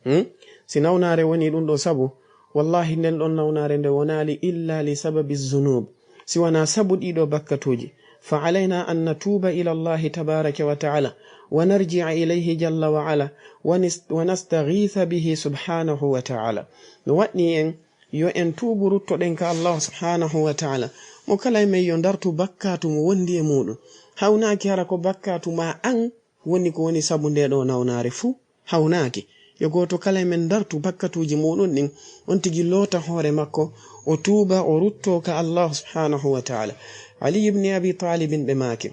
Hmm? Si nawnaare woni ɗum ɗoo sabu, wallahi nden ɗon nawnaare nde wonaali illa li sababi zunub, si wanaa sabu ɗii ɗoo bakkatuuji. Fa alayna an natuuba ila Allahi tabaraka wa ta'ala, wa narji'a ilayhi jalla wa ala, wa nis-, wa nastaghitha bihi subhanahu wa ta'ala. No waɗni en yo en tuubu, ruttoɗen ka Allah subhanahu wa ta'ala. Mo kala e men yo ndartu bakkaatu mo wondi e muuɗum. Hawnaaki hara ko bakkaatu maa an woni ko woni sabu ndee ɗoo nawnaare fuu. Hawnaaki. Yo gooto kala e men ndartu bakkatuuji muuɗum ɗin, on tigi loota hoore makko, o tuuba, o ruttoo ka Allah subhanahu wa ta'ala. Ali ibn Abi Talibin ɓe maaki.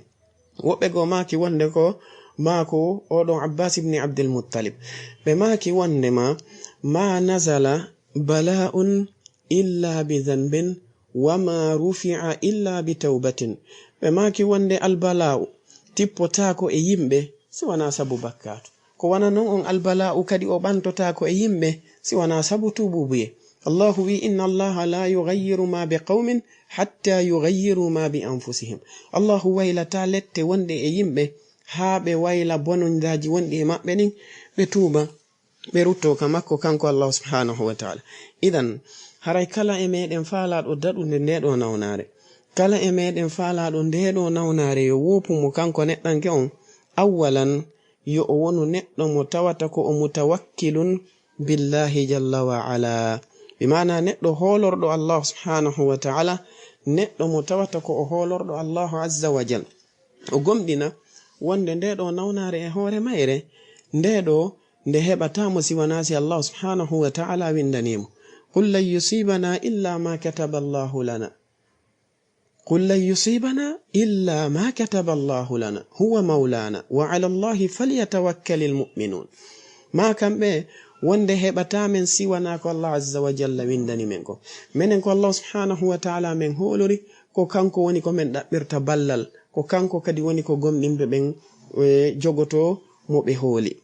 Woɓɓe goo maaki wonde ko maaku oo ɗoo Abbas ibn Abdul Muttalib. Ɓe maaki wonde ma, ma nazala bala'un illa bi dhanbin, wa ma rufi'a illa bi tawbatin. Ɓe maaki wonde albala'u tippotaako e yimɓe si wanaa sabu bakkaatu. Ko wano non on albala'u kadi o ɓantotaako e yimɓe si wanaa sabu tuubuubuyee. Allahu wi'i, inna Allaha la yughayyiru ma bi qawmin hatta yughayyiru ma bi anfusihim. Allahu waylataa lette wonɗe e yimɓe haa ɓe wayla bonondaaji wonɗi e maɓɓe ɗin, ɓe tuuba, ɓe ruttoo ka makko kanko Allah subhanahu wa ta'ala. Idan, haray kala e meɗen faalaaɗo daɗude ndee ɗoo nawnaare. Kala e meɗen faalaaɗo ndee ɗoo nawnaare yo woopu mo kanko neɗɗanke on. Awwalan, yo o wonu neɗɗo mo tawata ko o mutawakkilun billahi jalla wa ala. Bi maana neɗɗo hoolorɗo Allah subhanahu wa ta'ala, neɗɗo mo tawata ko o hoolorɗo Allahu azza wa jal. O gomɗina wonde ndee ɗoo nawnaare e hoore mayre, ndee ɗoo nde heɓataa mo si wanaa si Allah subhanahu wa ta'ala windanii mo. Qul lan yusibana illa ma kataba Allahu lana. Qul lan yusibana illa ma kataba Allahu lana, huwa maulana, wa ala Allahi falyatawakkalil mu'minun. Ma kamɓe wonde heɓataa men si wanaa ko Allah azza wa jalla windani men ko. Menen ko Allah subhanahu wa ta'ala men hoolori, ko kanko woni ko men ɗaɓɓirta ballal, ko kanko kadi woni ko gomɗinɓe ɓen, e, jogotoo mo ɓe hooli.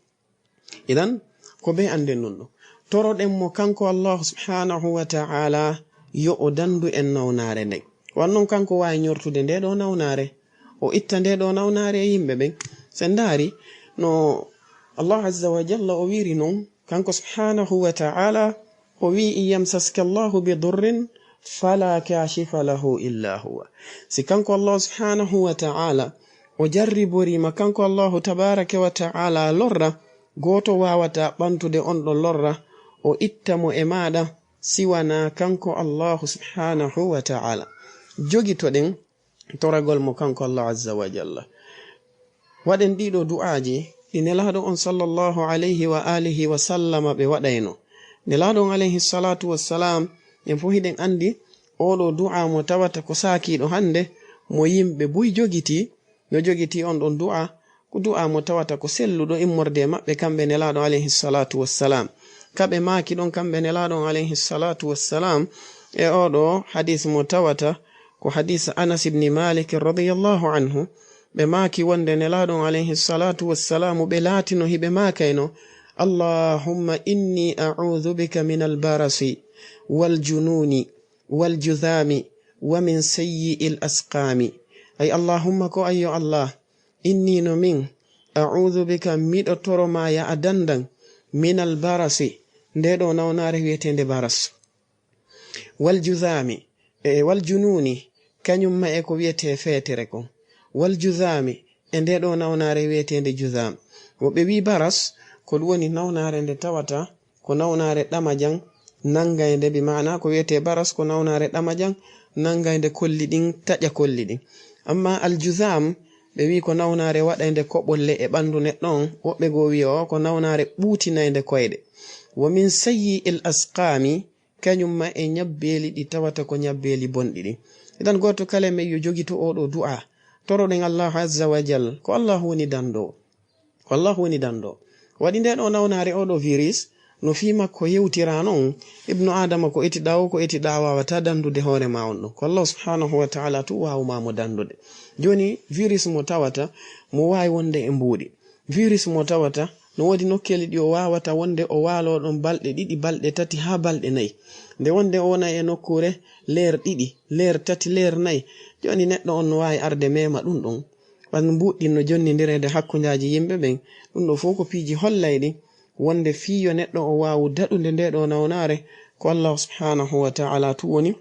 Idan, ko ɓe annden non ɗo. Toroɗen mo kanko Allah subhanahu wa ta'ala yo o dandu en nawnaare nden. Wan non kanko waawi ñortude ndee ɗoo nawnaare, o itta ndee ɗoo nawnaare e yimɓe ɓen. Sen ndaari no Allah azza wa jalla o wiiri non, kanko subhanahu wa ta'ala, o wi'i, "In yamsaska Allahu bi durrin fala kashifa lahu illa huwa." Si kanko Allah subhanahu wa ta'ala o jarriboriima, kanko Allahu tabaraka wa ta'ala lorra, gooto waawataa ɓantude on ɗon lorra, o itta mo e maaɗa, si wanaa kanko Allahu subhanahu wa ta'ala. Jogitoɗen toragol mo kanko Allah azza wa jalla. Waɗen ɗiɗo du'aaji ɗi Nelaaɗo on sallallahu alayhi wa alihi wa sallama ɓe waɗayno. Nelaaɗo on alayhi salatu wassalam, en fof hiɗen anndi oo ɗoo du'aa mo tawata ko saakiiɗo hannde, mo yimɓe buy jogiti, No jogiti on ɗon du'a, ko du'a mo tawata ko selluɗo immorde e maɓɓe kamɓe Nelaaɗo alayhi salatu wassalam. Ka ɓe maaki ɗon kamɓe Nelaaɗo alayhi salatu wassalam, e oɗo hadis mo tawata ko hadis Anas ibn Malik radiyallahu anhu, ɓe maaki wonde Nelaaɗo alayhi salatu wassalam ɓe laatino hiɓe maakayno: "Allahumma inni a'udhu bika min al-barasi wal jununi wal judhami wa min sayyi'il asqami." Ay, Allahumma, ko an yo Allah, inni, no min, a'udhu bika, miɗo toro ma ya a dandan, min al barasi, nde ɗo nawnaare wi'eteende baras. Wal judhami, e wal jununi, kañum ma e ko wi'etee feetere kon. Wal judhami, e nde ɗo nawnaare wi'eteende judham. Woɓɓe wi'i baras, ko ɗum woni nawnaare nde tawata ko nawnaare ɗamajan nanngaynde, bi maana ko wi'etee baras ko nawnaare ɗamajan nanngaynde kolli ɗin, taƴa kolli ɗin. Amma al judham, ɓe wi'i ko nawnaare waɗaynde koɓolle e ɓanndu neɗɗo on, woɓɓe goo wi'i o ko nawnaare ɓuutinaynde koyɗe. Wa min sayyi'il asqami, kañum ma e ñabbeeli ɗi tawata ko ñabbeeli bonɗi ɗin. Idan, gooto kala men yo jogito oo ɗoo du'a. Toroɗen Allahu azza wa jal, ko Allahu woni danndoowo. Ko Allahu woni danndoowo. Waɗi nde ɗo nawnaare, oo ɗoo virus, no fii makko yewtira non, Ibnu Aadama ko etiɗaa o, ko etiɗaa, a waawataa danndude hoore maa on ɗon. Ko Allahu subhanahu wa ta'ala tun waawu maa mo danndude. Jooni, virus mo tawata, mo waawi wonde e mbuuɗi. Virus mo tawata, no woodi nokkeeli ɗi o waawata wonde o waaloo ɗon balɗe ɗiɗi, balɗe tati, haa balɗe nayi. Nde wonde o wona e nokkuure leer ɗiɗi, leer tati, leer nayi, jooni neɗɗo on no waawi arde meema ɗum ɗon. Wan mbuuɗi no jonnindireede hakkundeeji yimɓe ɓen. Ɗum ɗo fof ko piiji hollayɗi wonde fii yo neɗɗo o waawu daɗude nde ɗo nawnaare, ko Allahu subhanahu wa ta'ala tun woni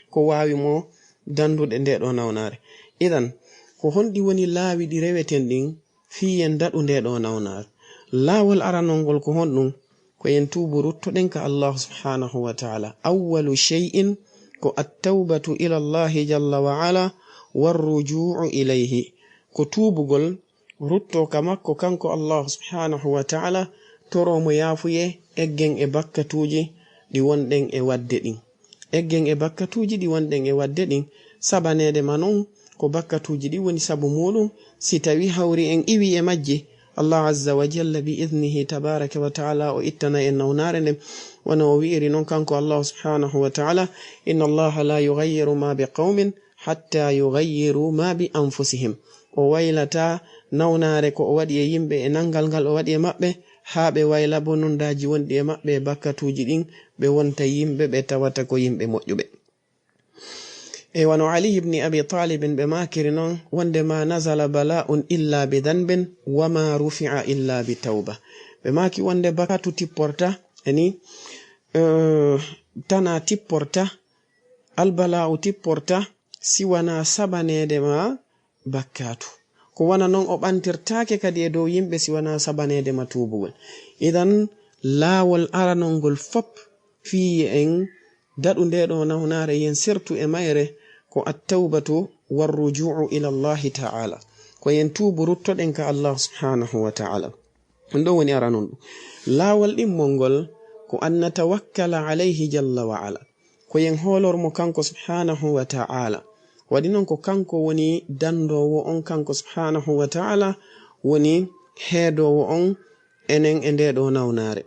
ko waawi mo danndude nde ɗo nawnaare. Idan, ko honɗi woni laawi ɗi reweten ɗin fii yen daɗu nde ɗo nawnaare? Laawol aranol ngol ko honɗum? Ko yen tuubu, ruttoɗen ka Allahu subhanahu wa ta'ala. Awwalu shay'in ko at-tawbatu ila Allahi jalla wa ala, war ruju'u ilayhi. Ko tuubugol, rutto ka makko kanko Allahu subhanahu wa ta'ala, toro mo yaafuye, eggen e bakkatuuji ɗi wonɗen e waɗde ɗin. Eggen e bakkatuuji ɗi wonɗen e waɗde ɗin, sabaneede ma non ko bakkatuuji ɗi woni sabu muuɗum, si tawi hawri en iwi e majji, Allah azza wa jalla bi idnihi tabaraka wa ta'ala o ittana en nawnaare nden, wano o wi'iri non kanko Allah subhanahu wa ta'ala: "Inna Allaha la yughayyiru ma bi qawmin hatta yughayyiru ma bi anfusihim." O waylataa nawnaare ko o waɗi e yimɓe, e nanngal ngal o waɗi e maɓɓe, haa ɓe wayla bonondaaji wonɗi e maɓɓe e bakkatuuji ɗin, ɓe wonta yimɓe ɓe tawata ko yimɓe moƴƴuɓe. E wano Ali ibn Abi Talib ɓe maakiri non, wonde: "Ma nazala bala'un illa bi dhanbin, wa ma rufi'a illa bi tawba." Ɓe maaki wonde bakatu tipporta, yani, eh, tana tipporta, albala'u tipporta, si wanaa sabaneede ma bakkatu. Ko wona non o ɓantirtaake kadi e dow yimɓe si wanaa sabaneede ma tuubugol. Idan, laawol aranol ngol fop fii en daɗu nde ɗo nawnaare, yen sertu e mayre, ko at-tawbatu war ruju'u ila Allahi ta'ala. Ko yen tuubu, ruttoɗen ka Allah subhanahu wa ta'ala. Ɗum ɗon woni aranol ɗum. Laawol ɗimmol ngol ko an natawakkala alayhi jalla wa ala. Ko yen hoolor mo kanko subhanahu wa ta'ala. Waɗi non ko kanko woni danndoowo on, kanko subhanahu wa ta'ala woni heedoowo on enen e nde ɗo nawnaare.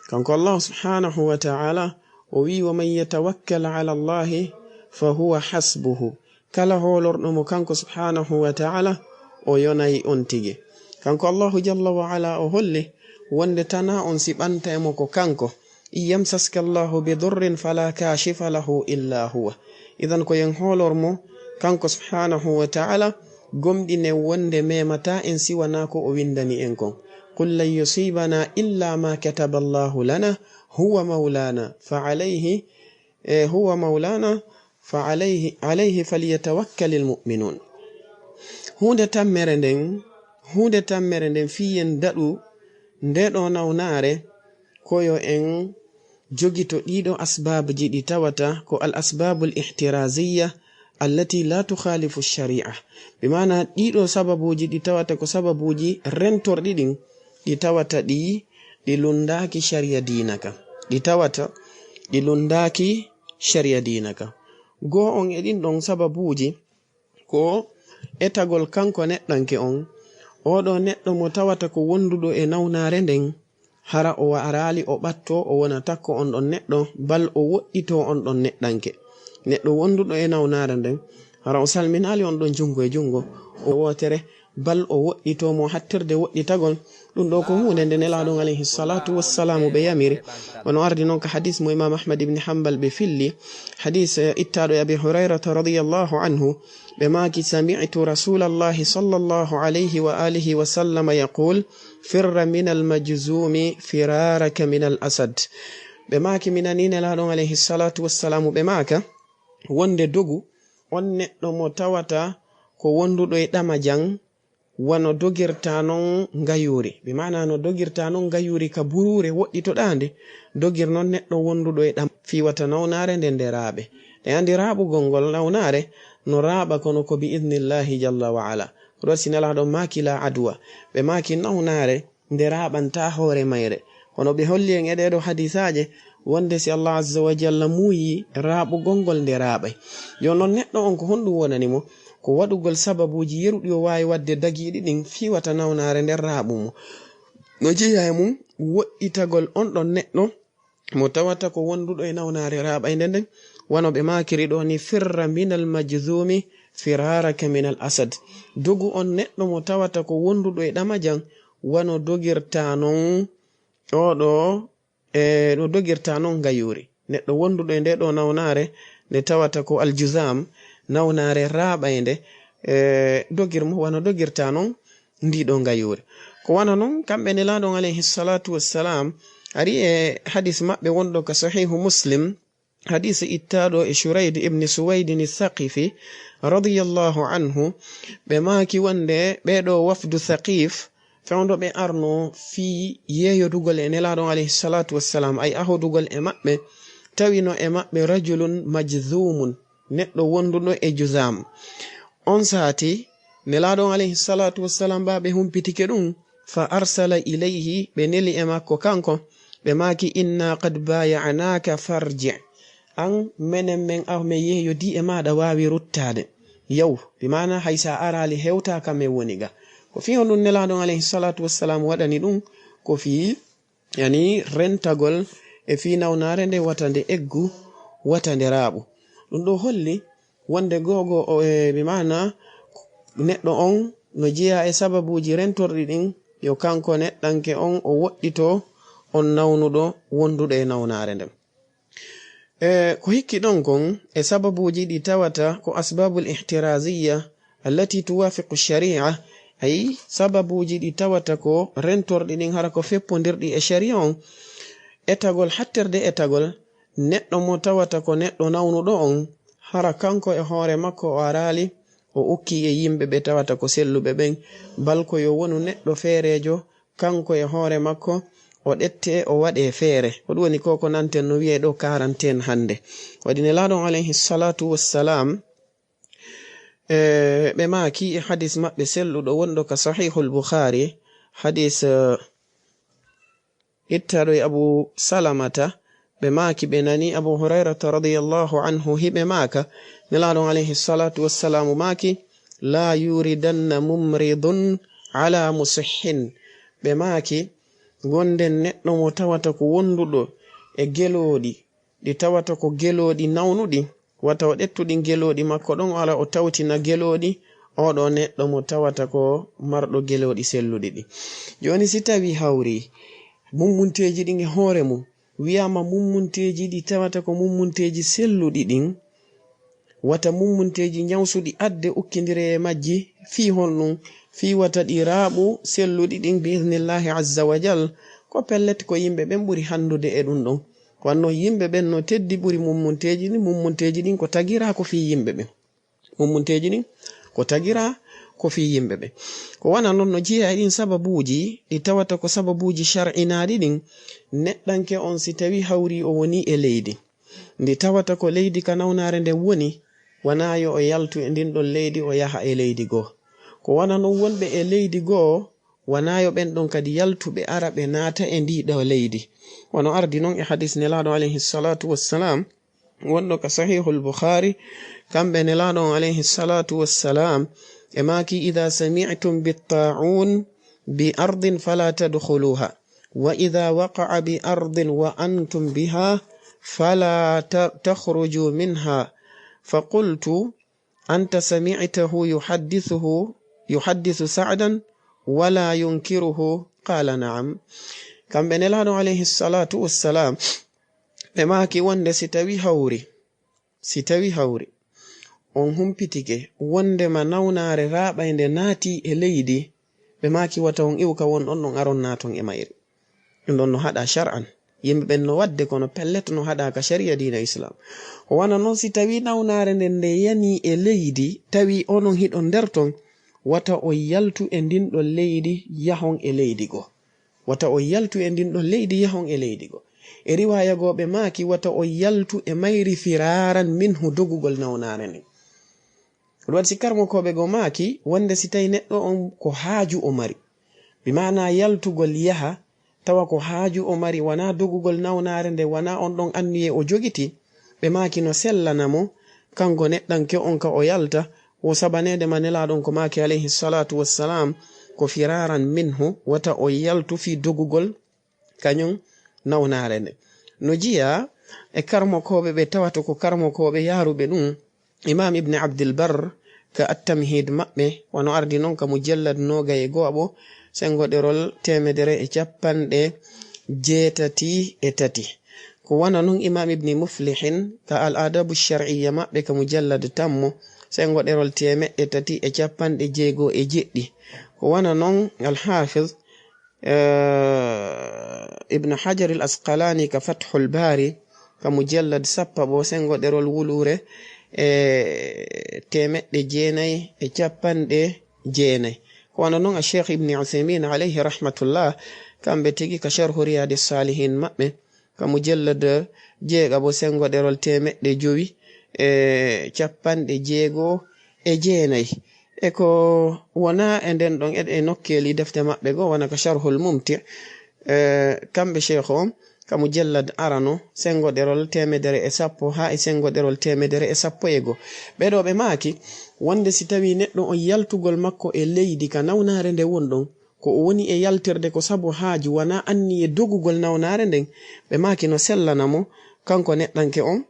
Kanko Allah subhanahu wa ta'ala o wi'i: "Wa man yatawakkal ala Allahi fa huwa hasbuhu." Kala hoolorɗo mo kanko subhanahu wa ta'ala, o yonay on tigi. Kanko Allahu jalla wa ala o holli wonde tana on si ɓanta e mo ko kanko: "In yamsaska Allahu bi durrin fala kashifa lahu illa huwa." Idan ko yen hoolor mo kanko subhanahu wa ta'ala, gomɗinen wonde memataa en si wanaa ko o winndani en kon. "Qul lan yusibana illa ma kataba Allahu lana huwa maulana fa alayhi, eh, huwa maulana fa alayhi, alayhi falyatawakkalil mu'minun." Huunde tammere nden, huunde tammere nden fii yen daɗu nde ɗo nawnaare, ko yo en jogito ɗiɗo asbaabji ɗi tawata ko al asbabul ihtiraziyya allati la tukhalifu shari'a. Bi maana ɗiɗo sababuuji ɗi tawata ko sababuuji rentorɗi ɗin, ɗi tawata ɗi, ɗi lunndaaki shari'a diina ka. Ɗi tawata ɗi lunndaaki shari'a diina ka. Goo on e ɗin ɗon sababuuji ko Etagol kanko neɗɗanke on, oɗo neɗɗo mo tawata ko wonduɗo e nawnaare nden, hara o waraali o ɓatto o wona takko on ɗon neɗɗo, bal o woɗɗito on ɗon neɗɗanke. Neɗɗo wonduɗo e nawnaare nden, hara o salminaali on ɗon jungo e jungo, o wootere, bal o woɗɗito mo hattirde woɗɗitagol. Ɗum ɗo ko huunde nde Nelaaɗo on alayhi salatu wassalamu ɓe yamiri. Wano ardi non ka hadis mo Imam Ahmad ibn Hanbal ɓe filli. Hadis, eh, ittaaɗo e Abi Hurayrata radiyallahu anhu. Ɓe maaki, "Sami'tu Rasulallahi sallallahu alayhi wa alihi wa sallama yaqul, firra min al-majzumi firaraka min al-asad." Ɓe maaki, "Mi nani Nelaaɗo on alayhi salatu wassalamu ɓe maaka, wonde dogu on neɗɗo mo tawata ko wonduɗo e ɗamajan, wano dogirta non ngayuuri." Bi maana no dogirta non ngayuuri ka buruure woɗɗitoɗaande, dogir non neɗɗo wonduɗo e ɗam fii wata nawnaare nde nde raaɓe. E andi raaɓugol ngol nawnaare no raaɓa kono ko bi idnillahi jalla wa ala. Ko ɗo si Nelaaɗo maaki la adwa. Ɓe maaki nawnaare nde raaɓanta hoore mayre. Kono ɓe holli en e ɗee ɗoo hadisaaje wonde si Allah azza wa jalla muuyi raaɓugol ngol nde raaɓay. Yo non neɗɗo on ko honɗum wonani mo? Ko waɗugol sababuuji yeruɗi o waawi waɗde dagiiɗi ɗin fii wata nawnaare nden raaɓu mo. No jeyaa e mum woɗɗitagol on ɗon neɗɗo mo tawata ko wonduɗo e nawnaare raaɓaynde nden, wano ɓe maakiri ɗoo ni, "Firra minal majzumi firaraka minal asad." Dogu on neɗɗo mo tawata ko wonduɗo e ɗamajan, wano dogirta non oɗo, e no dogirta non ngayuuri. Neɗɗo wonduɗo e nde ɗoo nawnaare, nde tawata ko aljuzam, nawnaare raaɓaynde, e dogir mo wano dogirta non ndi ɗoo ngayuuri. Ko wano non, kamɓe Nelaaɗo on alayhi salatu wassalam, ari e hadis maɓɓe wonɗo ka Sahihu Muslim, hadis ittaaɗo e Shurayd ibn Suwaydin Thaqifi, radiyallahu anhu, ɓe maaki wonde ɓee ɗoo wafdu Thaqif, fewndo ɓe arno fii yeeyodugol e Nelaaɗo on alayhi salatu wassalam, ay ahodugol e maɓɓe, tawino e maɓɓe rajulun majzumun, neɗɗo wonduɗo e juzam. On saati, Nelaaɗo on alayhi salatu wassalam, ɓa ɓe humpitike ɗum, fa arsala ilayhi, ɓe neli e makko kanko, ɓe maaki, "Inna qad baya'naka farji." An, menen men, aw men yeeyodii e maaɗa, waawi ruttaade. Yaw, bi maana hay sa araali hewta ka men woni ga. Ko fii honɗum Nelaaɗo on alayhi salatu wassalam waɗani ɗum? Ko fii, yani, rentagol e fii nawnaare nde wata nde eggu, wata nde raaɓu. Ɗum ɗoo holli wonde googo o, e, bi maana neɗɗo on no jeyaa e sababuuji rentorɗi ɗin, yo kanko neɗɗanke on o woɗɗito on nawnuɗo wonduɗo e nawnaare nden. E, ko hikki ɗon kon e sababuuji ɗi tawata ko asbabul ihtiraziya allati tuwafiqu sharia, ay sababuuji ɗi tawata ko rentorɗi ɗin hara ko feppondirɗi e sharia on, etagol, hattirde etagol neɗɗo mo tawata ko neɗɗo nawnuɗo on, hara kanko e hoore makko o araali, o ukki e yimɓe ɓe tawata ko selluɓe ɓen, bal ko yo wonu neɗɗo feereejo, kanko e hoore makko, o ɗette, o waɗe feere. Ko ɗum woni ko, ko nanten no wiyee ɗoo quarantaine hannde. Waɗi Nelaaɗo on alayhi salatu wassalam, e, ɓe maaki e hadis maɓɓe selluɗo wonɗo ka Sahihul Bukhari, hadis, e, ittaaɗo e Abu Salamata, ɓe maaki, ɓe nani Abu Hurayrata radiyallahu anhu hiɓe maaka, Nelaaɗo on alayhi salatu wassalamu maaki, "La yuridanna mumridun ala musihhin." Ɓe maaki, gonden neɗɗo mo tawata ko wonduɗo e gelooɗi, ɗi tawata ko gelooɗi nawnuɗi, wata o ɗettu ɗin gelooɗi makko ɗon, ala o tawtina gelooɗi oɗo neɗɗo mo tawata ko marɗo gelooɗi selluɗi ɗi. Jooni, si tawi hawri mummunteeji ɗin e hoore mum, wiyaama mummunteeji ɗi tawata ko mummunteeji selluɗi ɗin, wata mummunteeji ñawsuɗi adde ukkindire e majji, fii honɗum? Fii wata ɗi raaɓu selluɗi ɗin bi idnillahi azza wa jal. Ko pellet, ko yimɓe ɓen ɓuri hanndude e ɗum ɗon. Ko wanno yimɓe ɓen no teddi ɓuri mummunteeji ɗin, mummunteeji ɗin ko tagiraa ko fii yimɓe ɓen. Mummunteeji ɗin ko tagiraa ko fii yimɓe ɓen. Ko wano non no jeyaa e ɗin sababuuji, ɗi tawata ko sababuuji shar'inaaɗi ɗin, neɗɗanke on si tawi hawri o woni e leydi, ndi tawata ko leydi ka nawnaare nden woni, wanaa yo o yaltu e ndin ɗon leydi, o yaha e leydi goo. Ko wano non wonɓe e leydi goo, wanaa yo ɓen ɗon kadi yaltu ɓe ara ɓe naata e ndii ɗoo leydi. Wano ardi non e hadis Nelaaɗo alayhi salatu wassalam, wonɗo ka Sahihul Bukhari, kamɓe Nelaaɗo on alayhi salatu wassalam, ɓe maaki: "Idha sami'tum bit-ta'un bi ardin fala tadkhuluha, wa idha waqa'a bi ardin wa antum biha fala ta-, takhruju minha." Fa qultu: "Anta sami'tahu yuhaddithuhu, yuhaddithu Sa'dan, wala yunkiruhu?" Qala: "Na'am." Kamɓe Nelaaɗo alayhi salatu wassalam, ɓe maaki wonde si tawi hawri, si tawi hawri, on humpitike wondema nawnaare raaɓaynde naati e leydi, ɓe maaki wata on iwka won on ɗon aron naaton e mayri. Ɗum ɗon no haɗa shar'an. Yimɓe ɓen no waɗde kono pellet no haɗa ka sharia diina Islam. O wana non si tawi nawnaare nden nde yani e leydi, tawi onon hiɗon nder ton, wata on yaltu e ndin ɗon leydi yahon e leydi goo. Wata on yaltu e ndin ɗon leydi yahon e leydi goo. E riwaya goo ɓe maaki wata on yaltu e mayri firaran minhu dogugol nawnaare nden. Ɗum waɗi si karmokooɓe goo maaki wonde si tawi neɗɗo on ko haaju o mari, bi maana yaltugol yaha, tawa ko haaju o mari, wanaa dogugol nawnaare nde, wanaa on ɗon anniye o jogiti, ɓe maaki no sellana mo, kanko neɗɗanke on ka o yalta, wo sabaneede ma Nelaaɗo on ko maaki alayhi salatu wassalam, ko firaran minhu, wata o yaltu fii dogugol kañum nawnaare nde. No jeyaa e karmokooɓe ɓe tawata ko karmokooɓe yaaruɓe ɗum, Imam Ibn Abdul Barr ka At-Tamhid maɓɓe, wano ardi non ka mujallad noogay e go'aɓo, senngo ɗerol teemedere e cappanɗe jeetati e tati. Ko wano non Imam Ibn Muflihin ka Al-Adabu Shar'iyya maɓɓe ka mujallad tammo, senngo ɗerol teemeɗɗe tati e cappanɗe jeego e jeɗɗi. Ko wano non Al-Hafiz eh, Ibn Hajar al Asqalani ka Fathul Bari, ka mujallad sappo, senngo ɗerol wuluure, e teemeɗɗe jeenay e cappanɗe jeenay. Ko wano non a Cheikh Ibn Uthaymin alayhi rahmatullah, kamɓe tigi ka Sharhu Riyadi Salihin maɓɓe, ka mujallad jeegaɓo, senngo ɗerol teemeɗɗe jowi e cappanɗe jeego e jeenay. E ko wona e nden ɗon e, e nokkeeli defte maɓɓe goo, wona ka Sharhul Mumti, e, kamɓe Sheikh on, ka mujallad arano, senngo ɗerol teemedere e sappo haa e senngo ɗerol teemedere e sappo e goo. Ɓee ɗoo ɓe maaki, wonde si tawii neɗɗo on yaltugol makko e leydi ka nawnaare nde won ɗon, ko o woni e yaltirde ko sabu haaju, wonaa anniye dogugol nawnaare nden, ɓe maaki no sellana mo, kanko neɗɗanke on,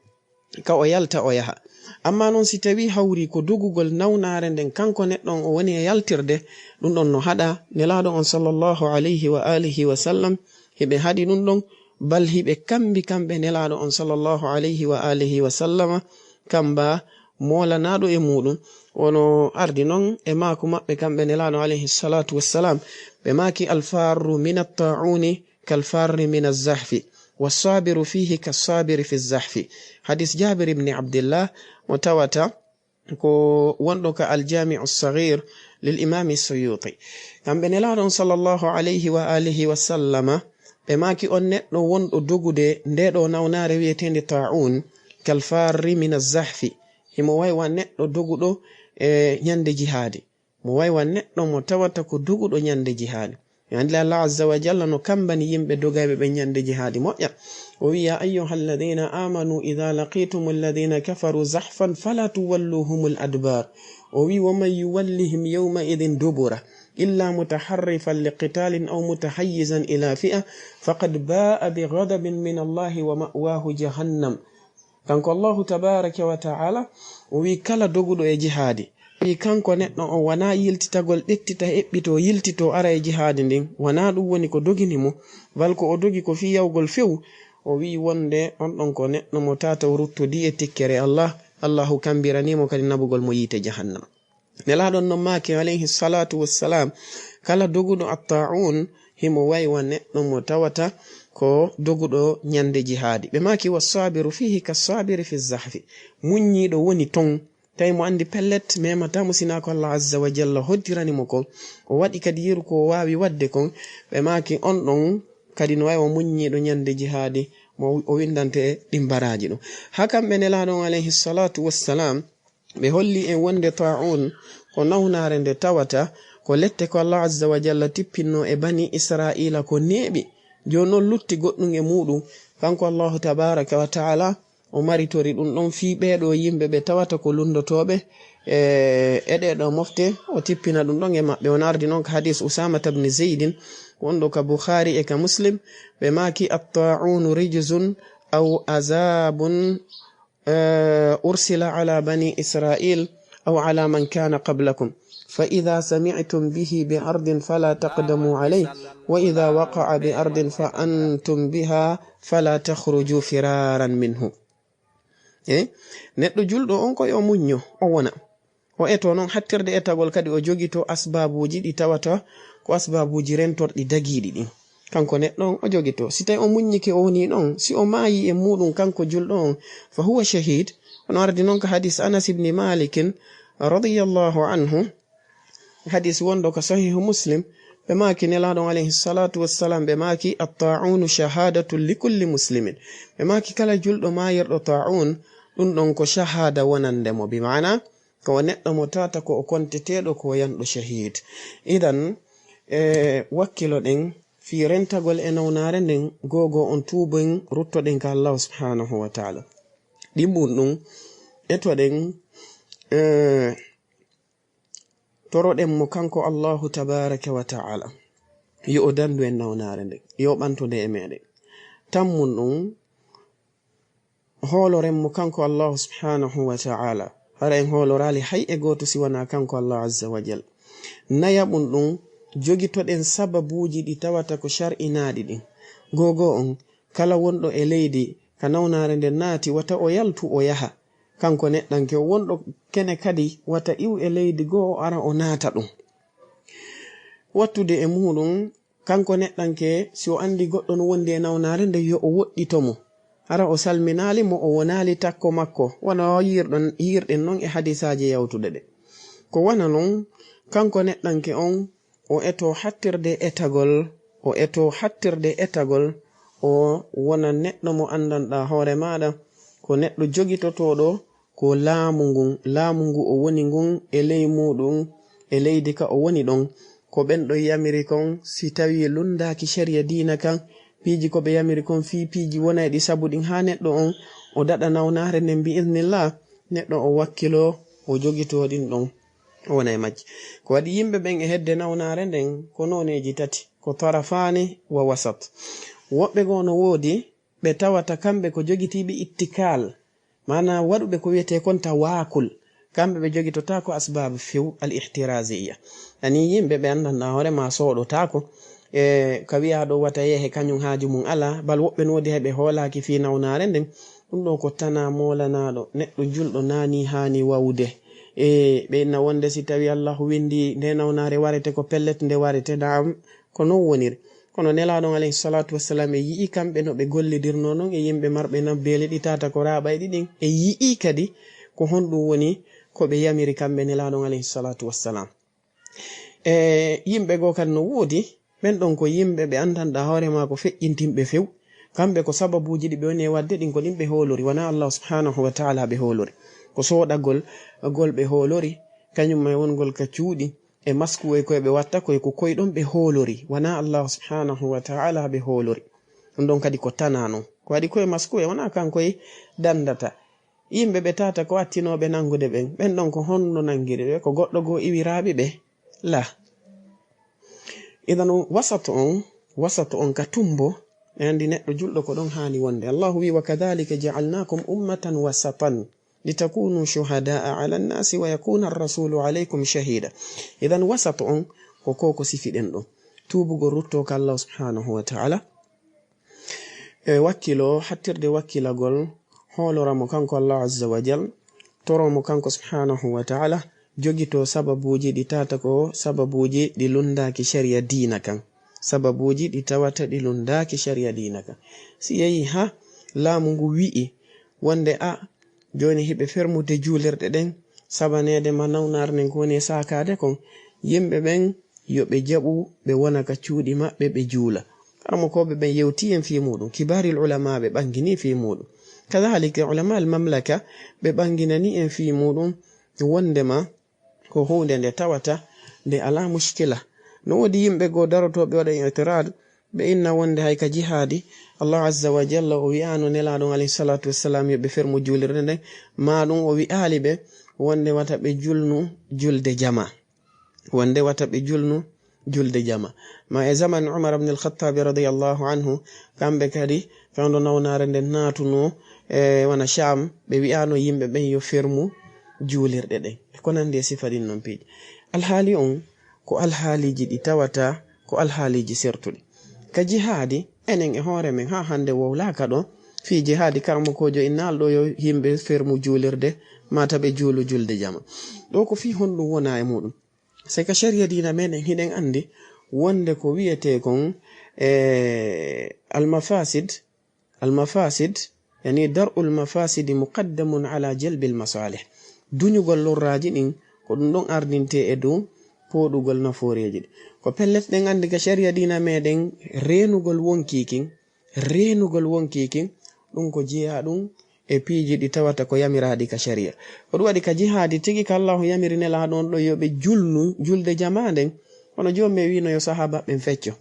ka o yalta o yaha. Amma non si tawii hawri ko dogugol nawnaare nden kanko neɗɗo on o woni e yaltirde, ɗum ɗon no haɗa Nelaaɗo on sallallahu alayhi wa alihi wa sallam, hiɓe haɗi ɗum ɗon, bal hiɓe kambi kamɓe Nelaaɗo on sallallahu alayhi wa alihi wa sallama, kamba moolanaaɗo e muuɗum. Wono ardi non e maaku maɓɓe kamɓe Nelaaɗo alayhi salatu wassalam, ɓe maaki: "Al-farru min at-ta'uni kal-farri min az-zahfi, was-sabiru fihi kas-sabiri fi az-zahfi." Hadis Jabir ibn Abdillah mo tawata ko wonɗo ka Al-Jami'u as-Saghir lil Imami Suyuti. Kamɓe Nelaaɗo on sallallahu alayhi wa alihi wa sallama, ɓe maaki on neɗɗo wonɗo dogude nde ɗo nawnaare wiyeteende ta'un, kal-farri min az-zahfi. Himo way wa neɗɗo doguɗo e ñande jihaadi. Mo way wa neɗɗo mo tawata ko doguɗo ñande jihaadi. Mi anndi Allah Azza wa Jalla no kambani yimɓe dogayɓe ɓe ñande jihaadi moƴƴa. O wi'i: "Ya ayyuhalladhina amanu idha laqitumul ladhina kafaru zahfan fala tuwalluhumul adbar." O wi'i: "Wa man yuwallihim yawma idhin dubura illa mutaharrifan liqitalin aw mutahayyizan ila fi'a faqad ba'a bi ghadabin min Allahi wa ma'wahu jahannam." Kanko Allahu tabaraka wa ta'ala, o wi'i kala doguɗo e jihaadi, o wi'i kanko neɗɗo on wanaa yiltitagol, ƴettita, eɓɓito, yiltito, ara e jihaadi ndin, wanaa ɗum woni ko dogini mo, bal ko o dogi ko fii yawgol few, o wi'i wonde on ɗon ko neɗɗo mo tataw ruttodii e tikkere Allah, Allahu kambiranii mo kadi nabugol mo yiite jahannama. Nelaaɗo on non maaki, alayhi salatu wassalam, kala doguɗo at-ta'un, himo way wa neɗɗo mo tawata ko doguɗo ñande jihaadi. Ɓe maaki: "Was-sabiru fihi kas-sabiri fi zahfi." Muññiiɗo woni ton, tawi mo anndi pellet, memata mo sinaa ko Allah Azza wa Jalla hoddirani mo kon. O waɗi kadi yeru ko o waawi waɗde kon. Ɓe maaki: "On ɗon kadi no way wa muññiiɗo ñande jihaadi, mo o winndante ɗin baraaji ɗum." Haa kamɓe Nelaaɗo on, alayhi salatu wassalam, ɓe holli en wonde ta'un ko nawnaare nde tawata ko lette ko Allah Azza wa Jalla tippinno e Bani Isra'iila ko neeɓi. Jooni non lutti goɗɗum e muuɗum. Kanko Allahu tabaraka wa ta'ala, O maritori ɗum ɗon fii ɓeeɗo yimɓe ɓe tawata ko lunndotooɓe e, e ɗee ɗoo mofte, o tippina ɗum ɗon e maɓɓe. On ardi noon ka hadis Usamata bni Zeydin, wonɗo ka Bukhari e ka Muslim, ɓe maaki, "Attaa'unu rijzun aw azaabun, eh, ursila ala bani Israil aw ala man kana qablakum. Fa idha sami'tum bihi bi ardin fala taqdamu alayh, wa idha waqa'a bi ardin fa antum biha fala takhruju firaran minhu." E neɗɗo julɗo on ko yo muñño, o wona. O eto noon hattirde etagol, kadi o jogito asbaabuuji ɗi tawata ko asbaabuuji rentorɗi dagiiɗi ɗin. Kanko neɗɗo on o jogito. Si tawi o muññike, o woni ɗon, si o maayi e muuɗum kanko julɗo on, fa huwa shahid. Ono ardi noon ka hadis Anas ibni Malikin radiyallahu anhu, hadis wonɗo ka Sahihu Muslim, ɓe maaki Nelaaɗo on alayhi salatu wassalam, ɓe maaki, "Attaa'unu shahadatun li kulli muslimin." Ɓe maaki kala julɗo maayirɗo taa'un, ɗum ɗon ko shahada wonande mo, bi maana ko o neɗɗo mo tata ko o konteteeɗo ko yanɗo shahid. Idan, e, wakkiloɗen fii rentagol e nawnaare nden, googo on tuuben, ruttoɗen ka Allahu subhanahu wa ta'ala. Ɗimmun ɗum, etoɗen, e, toroɗen mo kanko Allahu tabaraka wa ta'ala, yo o dandu en nawnaare nden, yo o ɓantude e meɗen. Tammun ɗum, hooloren mo kanko Allahu subhanahu wa ta'ala. Hara en hooloraali hay e gooto si wanaa kanko Allah azza wa jal. Nayaɓun ɗum, jogitoɗen sababuuji ɗi tawata ko shar'inaaɗi ɗin. Googo on, kala wonɗo e leydi ka nawnaare nden naati, wata o yaltu o yaha. Kanko neɗɗanke o wonɗo kene kadi, wata iw e leydi goo o ara o naata ɗum. Wattude e muuɗum, kanko neɗɗanke, si o anndi goɗɗo no wondi e nawnaare nden, yo o woɗɗito mo. Hara o salminaali mo, o wonaali takko makko, wano yiirɗon, yiirɗen non e hadisaaji yawtuɗe ɗe. Ko wano non, kanko neɗɗanke on, o eto hattirde etagol, o eto hattirde etagol, o wona neɗɗo mo anndanɗaa hoore maaɗa, ko neɗɗo jogitotooɗo ko laamu ngun, laamu ngu o woni ngun e ley muuɗum, e leydi ka o woni ɗon. Ko ɓen ɗon yamiri kon, si tawii lunndaaki shari'a diina kan, piiji ko ɓe yamiri kon fii piiji wonayɗi sabu ɗin haa neɗɗo on o daɗa nawnaare nden bi idnillah, neɗɗo o wakkiloo, o jogitoo ɗin ɗon, o wona e majji. Ko waɗi yimɓe ɓen e hedde nawnaare nden ko nooneeji tati, ko tarafaani wa wasat. Woɓɓe goo no woodi, ɓe tawata kamɓe ko jogitiiɓe ittikaal, maanaa waɗuɓe ko wiyetee kon tawaakul. Kamɓe ɓe jogitotaako asbaabu few al ihtiraziya. Ani yimɓe ɓe anndanɗaa hoore maa sooɗotaako, e ka wiyaa ɗo wata yehe kañum haaju mum alaa, bal woɓɓe no woodi hay ɓe hoolaaki fii nawnaare nden. Ɗum ɗo ko tanaa moolanaaɗo, neɗɗo julɗo naanii haani wawude. E ɓe inna wonde si tawii Allahu winndi nde nawnaare warete ko pellet nde warete, naam, ko non woniri. Kono Nelaaɗo on alayhi salatu wassalam e yi'i kamɓe no ɓe gollidirnoo non e yimɓe marɓe nabbeeli ɗi tata ko raaɓayɗi ɗin. E yi'i kadi ko honɗum woni ko ɓe yamiri kamɓe Nelaaɗo on alayhi salatu wassalam. E yimɓe goo kadi no woodi, ɓen ɗon ko yimɓe ɓe anndanɗaa hoore maa ko feƴƴintinɓe few. Kamɓe ko sababuuji ɗi ɓe woni e waɗde ɗin ko ɗin ɓe hoolori, wanaa Allah subhanahu wa ta'ala ɓe hoolori. Ko sooɗagol gol ɓe hoolori, kañum e wongol ka cuuɗi, e maskuwey koye ɓe watta koye, ko koye ɗon ɓe hoolori, wanaa Allah subhanahu wa ta'ala ɓe hoolori. Ɗum ɗon kadi ko tanaa non. Ko waɗi koye maskuwey, wanaa kankoy danndata. Yimɓe ɓe tata ko attinooɓe nanngude ɓen, ɓen ɗon ko honno nanngiri ɓe? Ko goɗɗo goo iwi raaɓi ɓe? La. Idan, wasat on, wasat on ka tumbo, ɓe anndi neɗɗo julɗo ko ɗon haani wonde. Allahu wi, "Wa kadhalika ja'alnakum ummatan wasatan litakunu shuhada'a 'ala an-nasi wa yakuna ar-rasulu 'alaykum shahida." Idan, wasat on ko ko, ko sifiɗen ɗo. Tuubugol rutto ka Allah subhanahu wa ta'ala. E wakkilo, hattirde wakkilagol, hoolora mo kanko Allah azza wa jal, toro mo kanko subhanahu wa ta'ala, jogito sababuuji ɗi tata ko sababuuji ɗi lunndaaki shari'a diina kan. Sababuuji ɗi tawata ɗi lunndaaki shari'a diina kan. Si yehi ha laamu ngu wi'i wonde a, jooni hiɓe fermude juulirɗe ɗen, sabaneede ma nawnaare nden ko woni e saakaade kon, yimɓe ɓen yo ɓe jaɓu ɓe wona ka cuuɗi maɓɓe ɓe juula. Karamokooɓe ɓen yewti en fii muuɗum, kibaaril ulama ɓe ɓanngini fii muuɗum. Kadhalika ulama al mamlaka ɓe ɓannginani en fii muuɗum wondema ko huunde nde tawata nde alaa mushkila. No woodi yimɓe goo darotooɓe waɗa i'tiraad, Ɓe inna wonde hay ka jihaadi, Allah azza wa jalla o wi'aano nelaaɗo alayhi salatu wassalam yo ɓe fermu juulirde nden, maa ɗum o wi'aali ɓe wonde wata ɓe julnu julde jama. Wonde wata ɓe julnu julde jama. Ma e zaman Umar ibn al-Khattab radiyallahu anhu, kamɓe kadi, fewndo nawnaare nden naatuno, e wana Sham, ɓe wi'aano yimɓe ɓen yo fermu juulirɗe ɗen. E ko nandi e sifa ɗin non piiji. Alhaali on, ko alhaaliiji ɗi tawata, ko alhaaliiji sertuɗi. Ka jihaadi, enen e hoore men, haa hannde wowlaaka ɗo, fii jihaadi karamokoojo innaalɗo yo yimɓe fermu juulirde, mata ɓe juulu julde jama. Ɗo ko fii honɗum wona e muɗum. Sey ka shari'a diina meɗen hiɗen anndi wonde ko wi'etee kon, e, almafasid, almafasid, yani dar'ul mafasidi muqaddamun ala jalbil masalih. Duñugol lorraaji ɗin, ko ɗum ɗon ardintee e dow pooɗugol nafooreeji ɗin. Ko pellet ɗen anndi ka shari'a diina meɗen reenugol wonkii kin, reenugol wonkii kin, ɗum ko jeyaa ɗum e piiji ɗi tawata ko yamiraaɗi ka shari'a. Ko ɗum waɗi ka jihaadi tigi ka Allahu yamiri nelaaɗo on ɗo yo ɓe julnu julde jamaa nden, kono Joomi men wiino yo sahaaba ɓen fecco.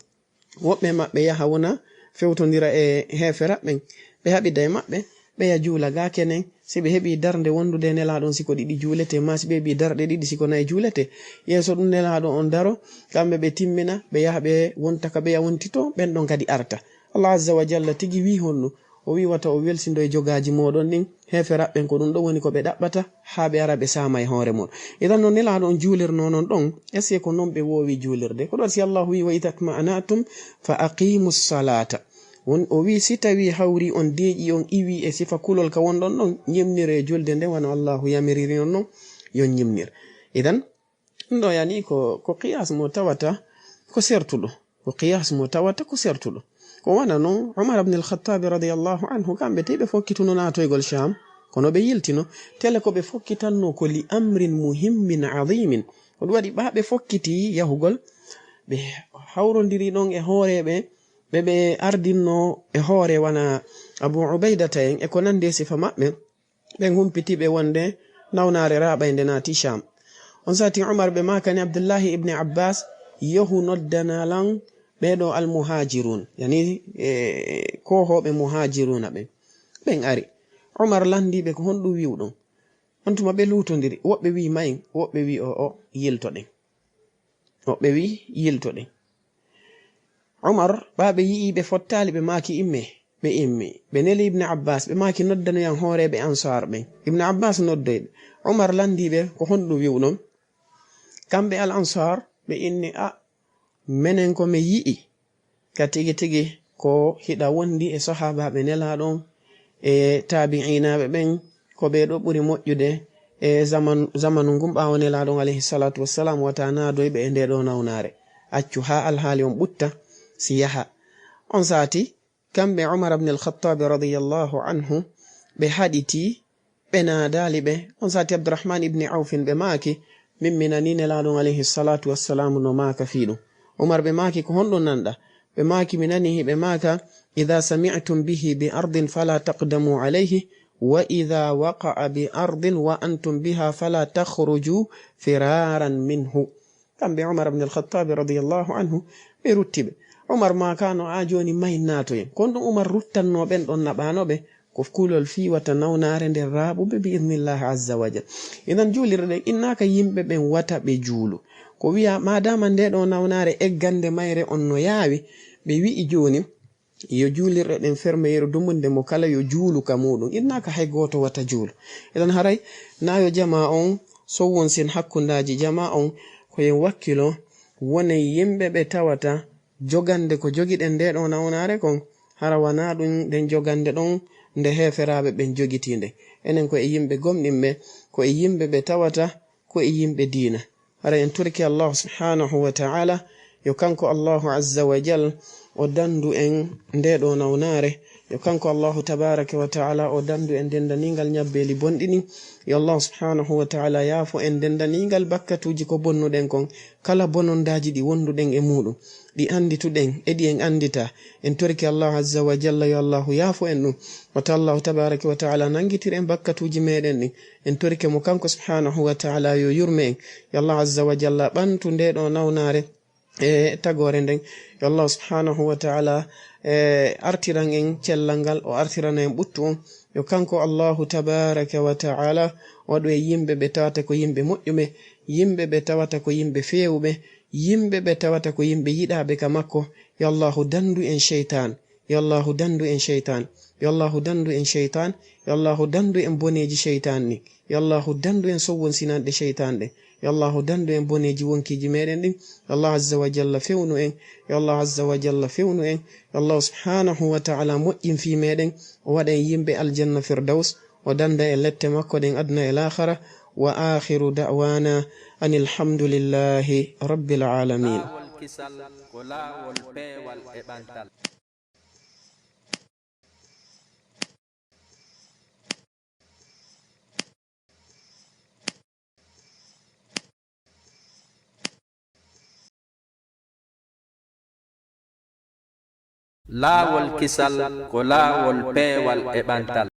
Woɓɓe maɓɓe yaha wona fewtondira e heeferaɓe ɓen, ɓe haɓida e maɓɓe, ɓe ya juula gaa kenen, si ɓe heɓi darnde wondude e nelaaɗo on, si ko ɗiɗi juuletee, maa si ɓe heɓi darɗe ɗiɗi, si ko nayi juuletee. Yeeso ɗum nelaaɗo on daro, kamɓe ɓe timmina, ɓe yaha ɓe wonta ka ɓe ya wontitoo, ɓen ɗon kadi arta. Allah azza wa jalla tigi wii honno? O wii wata o welsindo e jogaaji mooɗon ɗin, heeferaɓe ɓen ko ɗum ɗon woni ko ɓe ɗaɓɓata, haa ɓe ara ɓe saama e hoore mon. Idan non nelaaɗo on juulirnoo non ɗon, est-ce que ko non ɓe woowi juulirde? Ko ɗon si Allahu wii, "Wa idha tma'anatum fa aqimu salata." Won, o wii, si tawii hawri on deeƴi, on iwii e sifa kulol ka wonɗon ɗon, ñimniree julde nde wano Allahu yamiriri on non, yo ñimnir. Idan, ɗum ɗo yani ko, ko qiyas mo tawata ko sertuɗo. Ko qiyas mo tawata ko sertuɗo. Ko wona non Umar ibn al-Khattab radiyallahu anhu, kamɓe tey ɓe fokkituno naatoygol Sham, kono ɓe yiltino. Tele ko ɓe fokkitanno ko li amrin muhimmin azimin. Ko ɗum waɗi ɓaa ɓe fokkiti yahugol, ɓe hawrondiri ɗon e hooreeɓe, ɓe ɓe ardinno e hoore wona Abu Ubaydata en e ko nandi e sifa maɓɓe. Ɓen humpiti ɓe wonde nawnaare raaɓaynde naati Sham. On sati Umar ɓe maakani Abdullahi ibn Abbas, "Yahu noddana lan ɓee ɗo almuhajirun," yani, e, koohooɓe muhajiruna ɓen. Ɓen ari. Umar landi ɓe, "Ko honɗum wi'uɗon?" On tuma ɓe luutondiri. Woɓɓe wi'i, "Mayin," woɓɓe wi'i, "O, o, yiltoɗen." Woɓɓe wi'i, "Yiltoɗen." Umar, ɓaa ɓe yi'i ɓe fottaali, ɓe maaki, "Imme." Ɓe immi. Ɓe neli Ibn Abbas, ɓe maaki, "Noddanoyan hooreeɓe Ansaar ɓen." Ibn Abbas noddoyi ɓe. Umar landi ɓe, "Ko honɗum wi'uɗon?" Kamɓe Al Ansaar, ɓe inni, "A, menen ko mi yi'i ka tigi tigi ko hiɗa wondi e sahaabaaɓe nelaaɗo on e taabi'iinaaɓe ɓen, ko ɓee ɗo ɓuri moƴƴude e zaman-, zamanu ngun ɓaawo nelaaɗo on alayhi salatu wassalam, wata naadoy ɓe e ndee ɗo nawnaare. Accu haa alhaali on ɓutta, si yaha." On sati, kamɓe Umar ibn al-Khattab radiyallahu anhu, ɓe haɗiti, ɓe naadaali ɓe. On sati Abdurrahman ibn Awfin ɓe maaki, "Min mi nani nelaaɗo on alayhi salatu wassalam no maaka fii ɗum." Umar ɓe maaki, "Ko honɗum nanɗa?" Ɓe maaki, "Mi nani hiɓe maaka, 'Idha sami'tum bihi bi ardin fala taqdamu alayhi, wa idha waqa'a bi ardin wa antum biha fala takhruju firaran minhu.'" Kamɓe Umar ibn al-Khattabi radiyallahu anhu, ɓe rutti ɓe. Umar maakano, "A jooni may naatoyen." Kon ɗum Umar ruttanno ɓen ɗon naɓano ɓe, ko kulol fii wata nawnaare nder raaɓuɓe bi idnillahi azza wa jal. Idan juulirɗe ɗen innaaka yimɓe ɓen wata ɓe juulu. Ko wi'a, maadaama nde ɗo nawnaare eggande mayre on no yaawi, ɓe wi'i jooni, yo juulirɗe ɗen ferme yeru dumunde mo kala yo juulu ka muɗum. Innaaka hay gooto wata juulu. Idan haray na yo jamaa on sowwon sen hakkundaaji jamaa on, ko yen wakkilo wonen yimɓe ɓe tawata jogande ko jogiɗen nde ɗo nawnaare kon, hara wanaa ɗum nden jogande ɗon nde heeferaaɓe ɓen jogitii nde. Enen ko e yimɓe gomɗinɓe, ko e yimɓe ɓe tawata ko e yimɓe diina. Hara en torike Allahu subhanahu wa ta'ala, yo kanko Allahu azza wa jal o dandu en nde ɗo nawnaare, yo kanko Allahu tabaraka wa ta'ala o dandu en dendaniingal ñabbeeli bonɗi ɗin. Yo Allahu subhanahu wa ta'ala yaafo en dendaniingal bakkatuuji ko bonnuɗen kon, kala bonondaaji ɗi wonduɗen e muɗum, ɗi andituɗen e ɗi en andita. En torike Allahu azza wa jalla yo Allahu yaafo en ɗum. Wata Allahu tabaraka wa ta'ala nangitir en bakkatuuji meɗen ɗin. En torike mo kanko subhanahu wa ta'ala yo yurme en. Yo Allah azza wa jalla ɓantu nde ɗo nawnaare, e tagoore nden. Yo Allahu subhanahu wa ta'ala, e, artiran en cellal ngal, o artirana en ɓuttu on. Yo kanko Allahu tabaraka wa ta'ala waɗu en yimɓe ɓe tawata ko yimɓe moƴƴuɓe, yimɓe ɓe tawata ko yimɓe feewuɓe, yimɓe ɓe tawata ko yimɓe yiɗaaɓe ka makko. Yo Allahu dandu en sheytaan. Yo Allahu dandu en sheytaan. Yo Allahu dandu en sheytaan. Yo Allahu dandu en boneeji sheytaan ɗin. Yo Allahu dandu en sowwonsinanɗe sheytaan ɗe. Yo Allahu dandu en boneeji wonkiiji meɗen ɗin. Yo Allahu azza wa jalla fewnu en. Yo Allahu azza wa jalla fewnu en. Yo Allahu subhanahu wa ta'ala moƴƴin fii meɗen. O waɗa en yimɓe aljanna firdaws. O danda en lette makko ɗen aduna e laakhara. Wa akhiru da'wana anil hamdulillahi rabbil alamin. Laawol kisal ko laawol peewal e ɓantal. Laawol kisal ko laawol peewal e ɓantal.